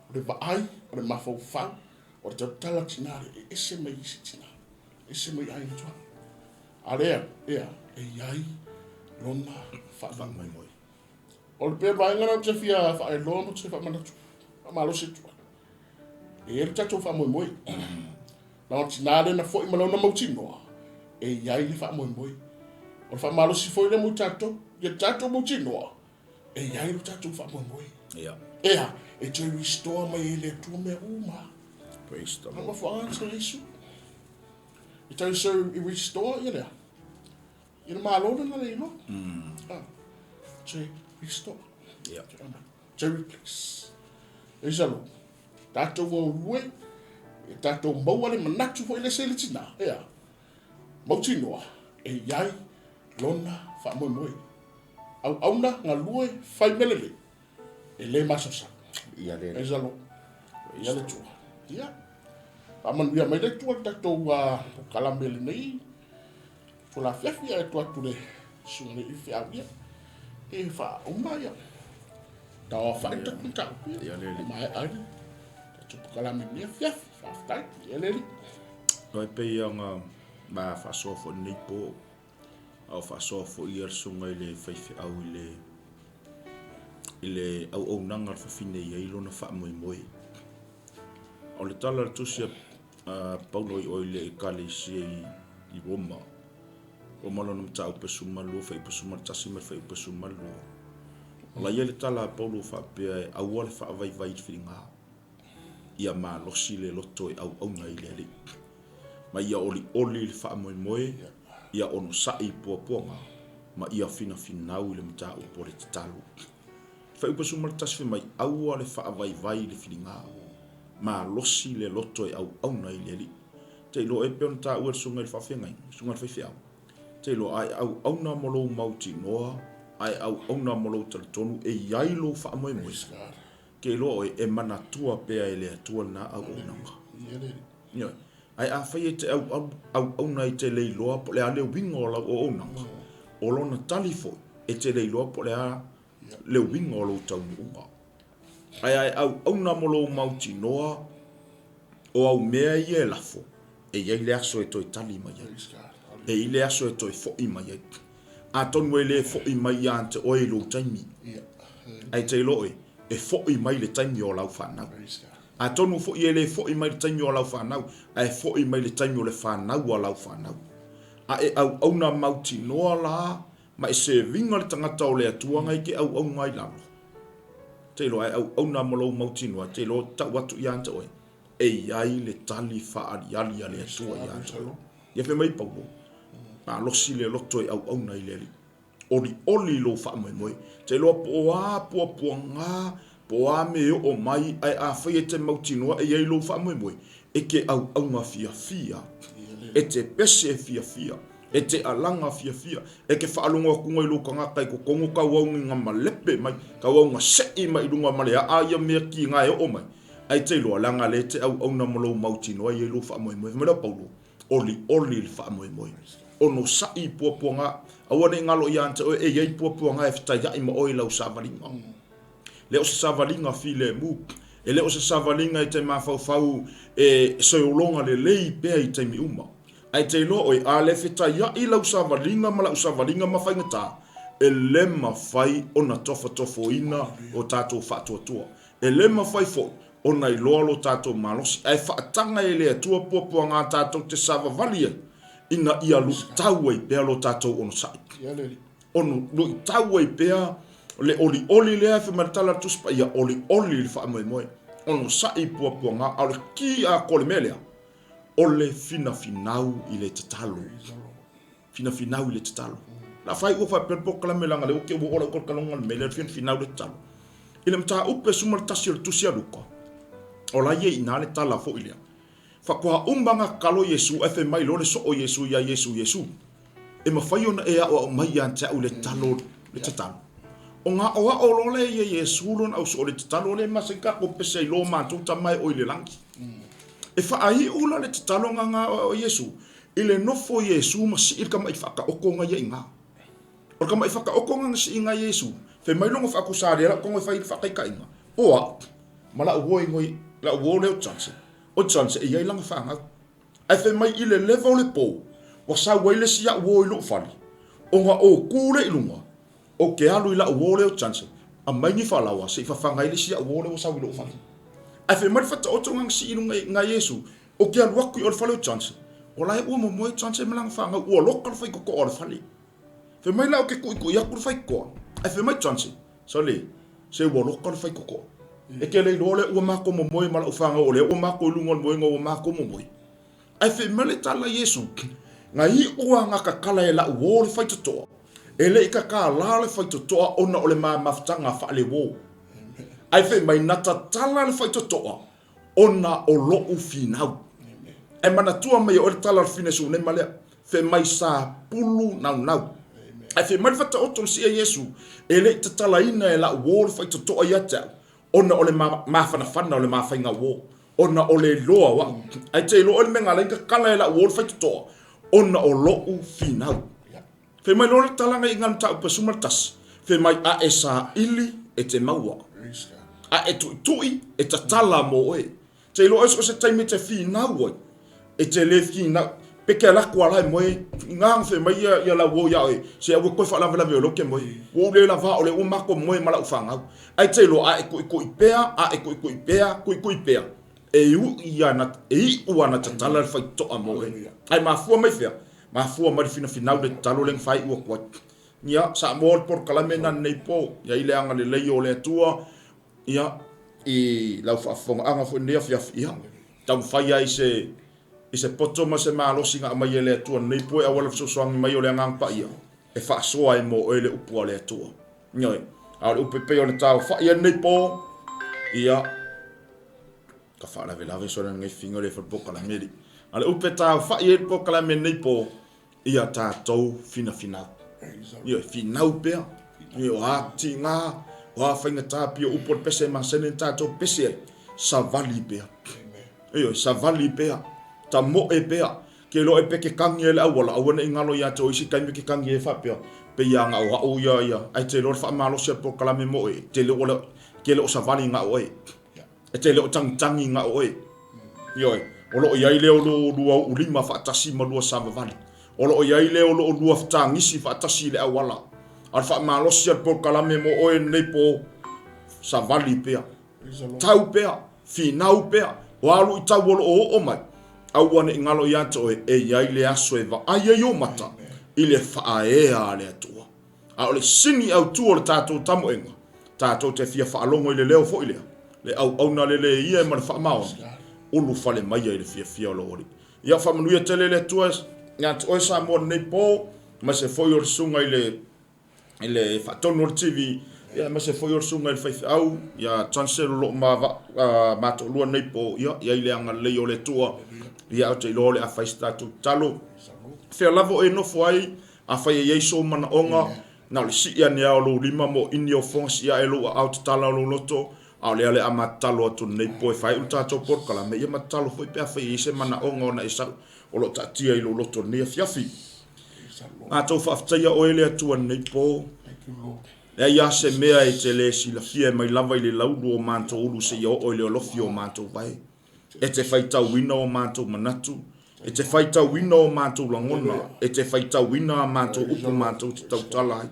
o le vaai, o le mafaufau, o le tautala tinā lea, e ese mai isi tinā, ese mai aiga tuaoi. A lea, ea, e i ai lona faamoemoe. O le pei o le vaega lea ou te fia faailoa ma ou te faamanatu, faamalosi atu ai. E i ai le tatou faamoemoe. Na o le tinā lea na foi ma lona mautinoa, e i ai le faamoemoe. O le faamalosi foi lea mo i tatou, ia tatou mautinoa, e i ai lo tatou faamoemoe. Ia. Ea, e toe restore mai e le Atua mea uma. Praise the Lord. Mafuaaga sa Iesu. E toe so i restore ia lea. Ia le malo lena le iloa. Ah, toe restore. Ia. Toe replace. E isa lo, tatou galulue, e tatou maua le manatu foi le se le tinā. Ea, mautinoa, e i ai lona faamoemoe. Auauna, galue, fai mea lelei, e le masalosalo. Ia le. Praise the Lord. Ia le Atua. Ia. Faamanuia mai le Atua i le tatou polokalame lenei itula afiafi, ae tuu atu le susuga i le faifeau ia e faauma ia. Tauaofai le tatou mataupu ia. Ia le alii. Maea ai le tatou polokalame i lenei afiafi. Faafetai. Ia le alii. Oi, pei ona ma faasoa foi i lenei po, a o faasoa foi ia le susuga i le faifeau i le i le auaunaga a le fafine e i ai lona faamoemoe. O le tala a le tusi a Paulo i o i le Ekalesia i Roma, Roma lona mataupu e 12, fuaiupu 11 ma le fuaiupu 12. O la e i ai le tala a Paulo faapea e aua le faavaivai i le filiga, ia malosi le loto e auauna i le Alii, ma ia olioli i le faamoemoe, ia onosai i puapuaga, ma ia finafinau i le mataupu o le tatalo. Fuaiupu 11 fai mai, Aua le faavaivai i le filiga, malosi le loto e auauna i le Alii. Te iloa e pei ona taua e le susuga i le faafeagaiga, le susuga i le faifeau, te iloa a e auauna ma lou mautinoa, a e auauna ma lou talitonu e i ai lou faamoemoe, te iloa oe e manatua pea e le Atua lena auaunaga. Ioe. Ae afai e te auauna e te le iloa po o le a le uiga o lau auaunaga, o lona tali foi, e te le iloa po o le a le uiga o lou taunuuga. Ae a e auauna mo lou mautinoa o au mea ia e lafo, e i ai le aso e toe tali mai ai. E i ai le aso e toe foi mai ai. Atonu e le foi mai ia te oe i lou taimi, ae te iloa oe, e foi mai le taimi o lau fanau. Atonu foi e le foi mai le taimi o lau fanau, ae foi mai le taimi o le fanau a lau fanau. A e auauna mautinoa la ma e serviga le tagata o le Atua na e te auauna ai lalo. Te iloa e auauna ma lou mautinoa, te iloa tau atu ia te oe, e i ai le tali faaaliali a le Atua ia te oe. Ia fai mai Paulo, malosi le loto e auauna i le Alii. Olioli lou faamoemoe. Te iloa po o a puapuaga, po o a mea e oo mai, ae afai e te mautinoa e i ai lou faamoemoe, e te auauna fiafia, e te pese fiafia, e te alaga fiafia, e te faalogo atu i lou tagata i totonu tauau ni na malepe mai, tauau na sei mai i luga ma le aa ia mea tiga e oo mai, ae te iloa, leaga lea e te auauna ma lou mautinoa e i ai lou faamoemoe. Fai mai lea o Paulo, Olioli le faamoemoe. Onosai i puapuaga, aua ne i galo ia te oe e i ai puapuaga e fetaiai ma oe i lau savaliga. Le o se savaliga filemu, e le o se savaliga e te mafaufau e soiologa lelei pea i taimi uma. Ae te iloa oe, a le fetaiai lau savaliga ma lau savaliga ma faigata, e le mafai ona tofotofoina o tatou faatuatua. E le mafai foi ona iloa lo tatou malosi, ae faataga e le Atua puapuaga tatou te savavali ai, ina ia luitau ai pea lo tatou onosai. Ono luitau ai pea le olioli lea e fai mai le tala a le Tusi Paia, olioli le faamoemoe, onosai puapuaga, a o le ki atoa o le mea lea, o le finafinau i le tatalo. Finafinau i le tatalo. La fai ua faapea le polokalame leaga lea ua te ua oo lau talotaloga i le mea lea o le finafinau i le tatalo. I le mataupu e 11 o le Tusi a Luka, o la e i ina le tala foi lea. Faatoa uma ona tatalo Iesu ae fai mai loa le soo o Iesu ia Iesu, Iesu, e mafai ona e aoao mai ia te au le tatalo, le tatalo. Ona aoao loa lea ia Iesu lona au soo i le tatalo lea e masani tatou pese ai lo matou Tama e o i le lagi. E faaiu la le tatalo na na aoao e Iesu i le nofo o Iesu ma sii le tamaʻi faataoto na ia i ina. O le tamaʻi faataoto na na sii ina Iesu, fai mai lona faatusa lea lau tago e fai i le faataitaiga, o au ma lau uo e inoi, lau uo lea o Johnson, o Johnson e i ai lana fanau. Ae fai mai i le leva o le po, ua sau ai le isi au uo i lou fale, ona ou tu lea i luga, Ou te alu i lau uo lea o Johnson, aumai ni falaoa se i fafaga ai le isi au uo lea ua sau i lou fale. Ae fai mai le fataoto na sii i luga i Iesu, Ou te alu atu i o le fale o Johnson, o la e ua momoe Johnson ma lana fanau, ua loka le faitotoa o le fale. Fai mai la ou te tuitui atu le faitotoa, ae fai mai Johnson, Sole, se ua loka le faitotoa. E te le iloa lea ua matou momoe ma lau fanau, o lea ua matou i luga o le moega ua matou momoe. Ae fai mai le tala a Iesu, Na iu a na tatala e lau uo le faitotoa, e le i tatala le faitotoa ona o le ma mafutaga faale-uo. Ae fai mai, na tatala le faitotoa ona o loʻu finau. Ae manatua mai e oe le tala a le fine Sunema lea, fai mai sa pulu naunau. Ae fai mai le fataoto na sii a Iesu, e le i tatalaina e lau uo le faitotoa ia te au, ona o le mafanafana o le mafaiga uo, ona o le iloa o au. Ae te iloa oe le mea na ala ai ona tatala e lau uo le faitotoa, ona o loʻu finau. Fai mai loa le tala nei i ngā mataupu e 11, fai mai a e saili e te maua, a e tuitui e tatala mō oe. Te iloa oe so o se taimi e te finau ai, e te le finau, pe ke ala atu ala e moe, i ngā fai mai ia, ia lau o ia oe, se aua koe faalavelave o leo ke moe. Ua ou le lava o le ua mākou moe ma lau whangau. Ai te iloa a e tuitui pea, a e tuitui pea, tuitui pea, e iu ana, e iu ana tatala le faitotoa mō oe. Ae mafua mai fea? Mafua mai le finafinau le tatalo lea na faaiu atu ai. Ia, Samoa o le polokalame lena lenei po. Ia i le agalelei o le Atua, ia, i lau faafofogaaga foi lenei afiafi, ia, taumafai ai se, i se poto ma se malosi na aumai e le Atua lenei po e auala fesoasoani mai o le Agaga Paia e faasoa ai mo oe le upu a le Atua. Ioe, a o le upu e pei ona taofai ai lenei po, ia, Ka faalavelave sona lenei figa le fai polokalame li. A le upu e taofai ai le polokalame lenei po, ia tatou finafinau. Ia finau pea. Ia o a tiga, o a faigata pia upu o le pese e masani ona tatou pese ai, savali pea. Ioe, savali pea, tamoe pea. Ke iloa e pe ke kagi ai le auala, aua ne i galo ia te oe isi taimi ke kagi ai faapea, pei a na o au ia ia, ae te iloa le faamalosi a le polokalame mo oe, te le o savali na oe. E te le o tagitagi na oe. Ioe, o lo o i ai lea o lo oulua uulima faatasi ma lua savavali. O lo o i ai lea o lo oulua fetagisi faatasi i le auala. A o le faamalosi a le polokalame mo oe lenei po, savali pea, tau pea, finau pea, o a luitau o lo o oo mai, aua ne i galo ia te oe e i ai le aso e vaai ai ou mata i le faaea a le Atua. A o le sini autu o le tatou tamoega, Tatou te fia faalogo i le leo foi lea, le auauna lelei ia ma le faamaoni, ulufale maia i le fiafia o lou Alii. Ia faamanuia tele le Atua ia te oe Samoa i lenei po, aemaise foi o le susuga i le i le faatonu o le TV, ia aemaise foi o le susuga i le faifeau ia Johnson o lo o ma toalua nei po, ia i ai le agalelei o le Atua. Ia ou te iloa o le a fai se tatou tatalo. Fea lava o e nofo ai, afai e i ai sou manaoga, na o le sii ane lava o lou lima mo ini o fofoga sii ae lou aao tatala o lou loto, a o lea o le a ma tatalo atu lenei po e faaiu le tatou polokalame, ia ma tatalo foi pe afai e i ai se manaoga ona e sau o lo o taatia i lou loto i lenei afiafi. Matou faafetaia oe le Atua i lenei po. Leai lava se mea e te le silafia e mai lava i le laulu o matou ulu seia oo i le olofi o matou vae. E te faitauina o matou manatu, e te faitauina o matou lagona, e te faitauina a matou upu matou te tautala ai.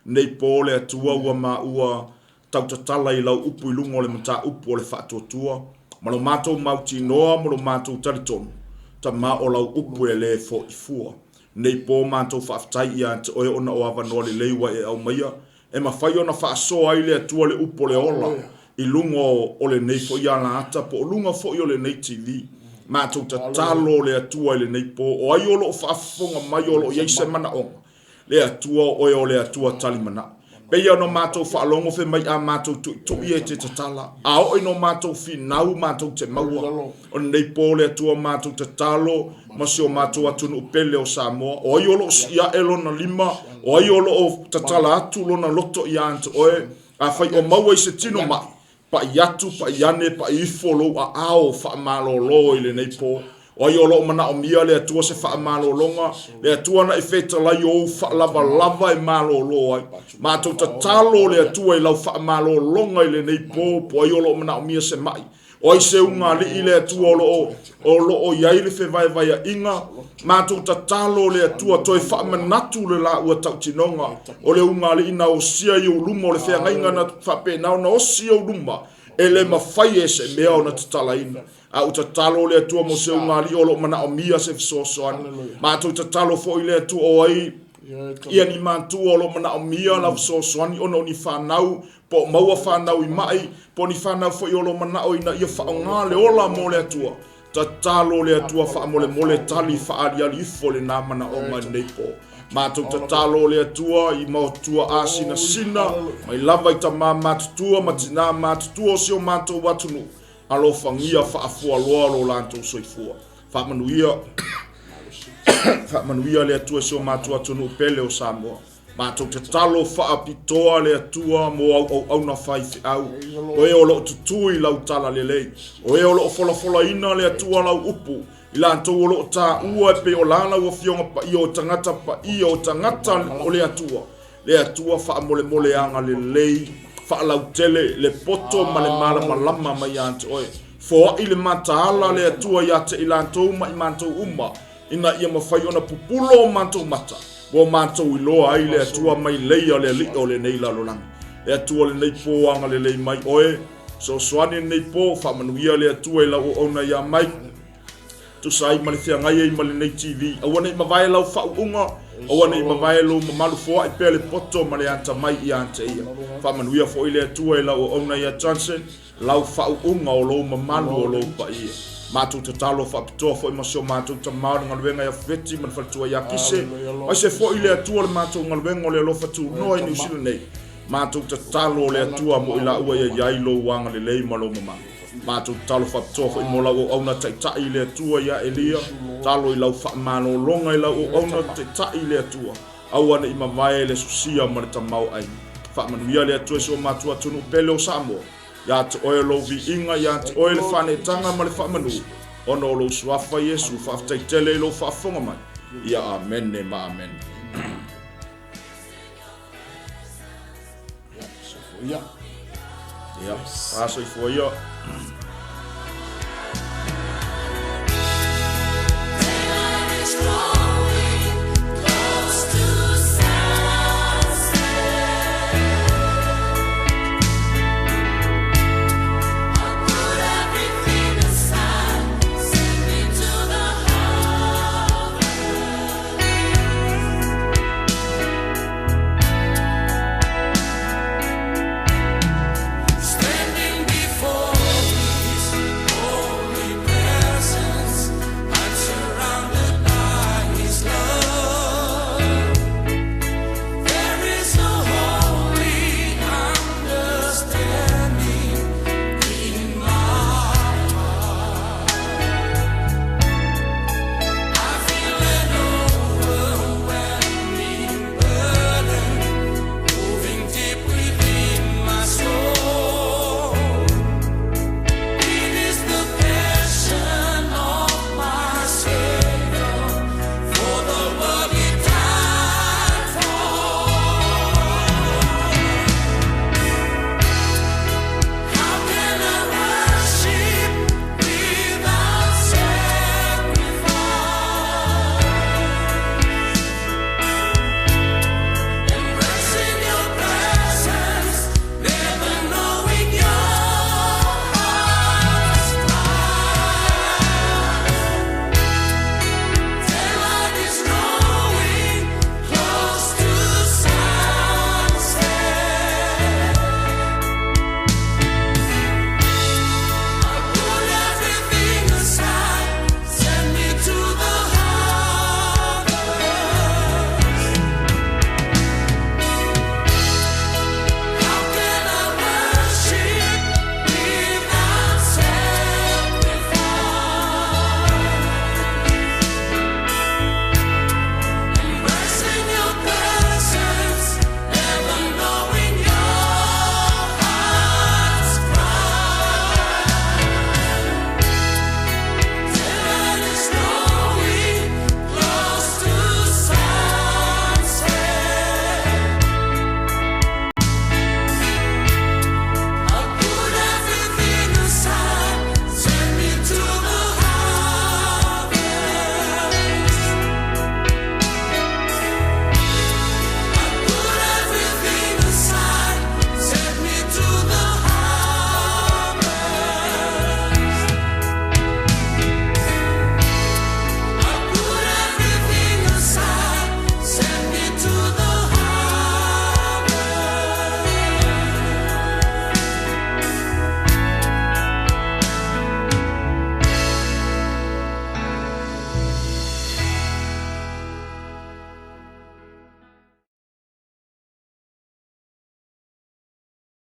Nei po le Atua ua maua tautatala i lau upu i luga o le mataupu o le faatuatua, ma lo matou mautinoa ma lo matou talitonu, Tama o lau upu e le fo'i fua. Nei po matou faafetai ia te oe ona o avanoa lelei ua e aumaia, e mafai ona faasoa ai le Atua le upu o le ola i luga o lenei foi alaata po o luga foi o lenei TV. Matou tatalo le Atua i lenei po, o ai o lo o faafofoga mai o lo o i ai se manaoga, Le Atua o oe o le Atua tali manao. Peia ona matou faalogo fai mai a matou tuitui e te tatala, a oo ina o matou finau matou te maua. O lenei po le Atua matou tatalo ma si o matou atunuu pele o Samoa. O ai o lo o sii ae lona lima, o ai o lo o tatala atu lona loto ia te oe, afai o maua i se tino mai, Pa'i atu, pa'i ane, pa'i ifo lou aao faamalolo i lenei po. O ai o lo o manaomia le Atua se faamalologa, le Atua na e fetalai o ou faalavalava e malolo ai. Matou tatalo le Atua i lau faamalologa i lenei po, po ai o lo o manaomia se ma'i. O ai se ugaalii le Atua o lo o, o lo o i ai le fevaevaeaiga. Matou tatalo le Atua toe faamanatu le laua tautinoga o le ugaalii na osia i ou luma o le feagaiga na faapena ona osi i ou luma e le mafai e se mea ona tatalaina. A ua tatalo le Atua mo se ugaalii o lo o manaomia se fesoasoani. Matou tatalo foi le Atua o ai ia ni matua o lo o manaomia lau fesoasoani ona o ni fanau po o maua fanau i ma'i, po o ni fanau foi o lo o manao ina ia faaaoga le ola mo le Atua. Tatalo le Atua faamolemole tali faaaliali ifo lena manaoga i lenei po. Matou tatalo le Atua i maotua asinasina mai lava i tamā matutua ma tinā matutua o si o matou atunuu. Alofagia faafualoa lo latou soifua. Faamanuia, faamanuia le Atua i si o matou atunuu pele o Samoa. Matou tatalo faapitoa le Atua mo au auauna faifeau, o e o lo o tutū i lau talalelei, o e o lo o folafolaina le Atua lau upu, i latou o lo o taua e pei o la lau Afioga Paia o tagata paia o tagata o le Atua, le Atua faamolemole agalelei, faalautele le poto ma le malamalama mai ia te oe. Foai le mataala le Atua ia te i latou ma i matou uma, ina ia mafai ona pupulo o matou mata, ua matou iloa ai le Atua mailei a le Alii o lenei lalolagi. Le Atua lenei po agalelei mai oe, fesoasoani lenei po, faamanuia le Atua i lau auauna ia Mike, tusa ai ma le feagai ai ma lenei TV. Aua ne i mavae lau faauuga, aua ne i mavae lou mamalu, foai pea le poto ma le atamai ia te ia. Faamanuia foi le Atua i lau auauna ia Johnson, lau faauuga o lou mamalu o lou paia. Matou tatalo faapitoa foi ma si o matou tama o le galuega ia Feti ma le faletua ia Kise, aemaise foi le Atua o le matou galuega o le alofa tunoa i Niu Sila nei. Matou tatalo o le Atua mo i laua ia i ai lou agalelei ma lou mamalu. Matou tatalo faapitoa foi mo lau auauna taitai i le Atua ia Elia, talo i lau faamalologa i lau auauna taitai i le Atua. Aua ne i mavae le sosia ma le tamaoaiga. Faamanuia le Atua i si o matou atunuu pele o Samoa. Ia te oe lou viiga, ia te oe le faaneetaga ma le faamanu, ona o lou Suafa Iesu. Faafetai tele i lou faafofoga mai. Ia Amene ma Amene. Ia, soifua ia. Ia, soifua ia.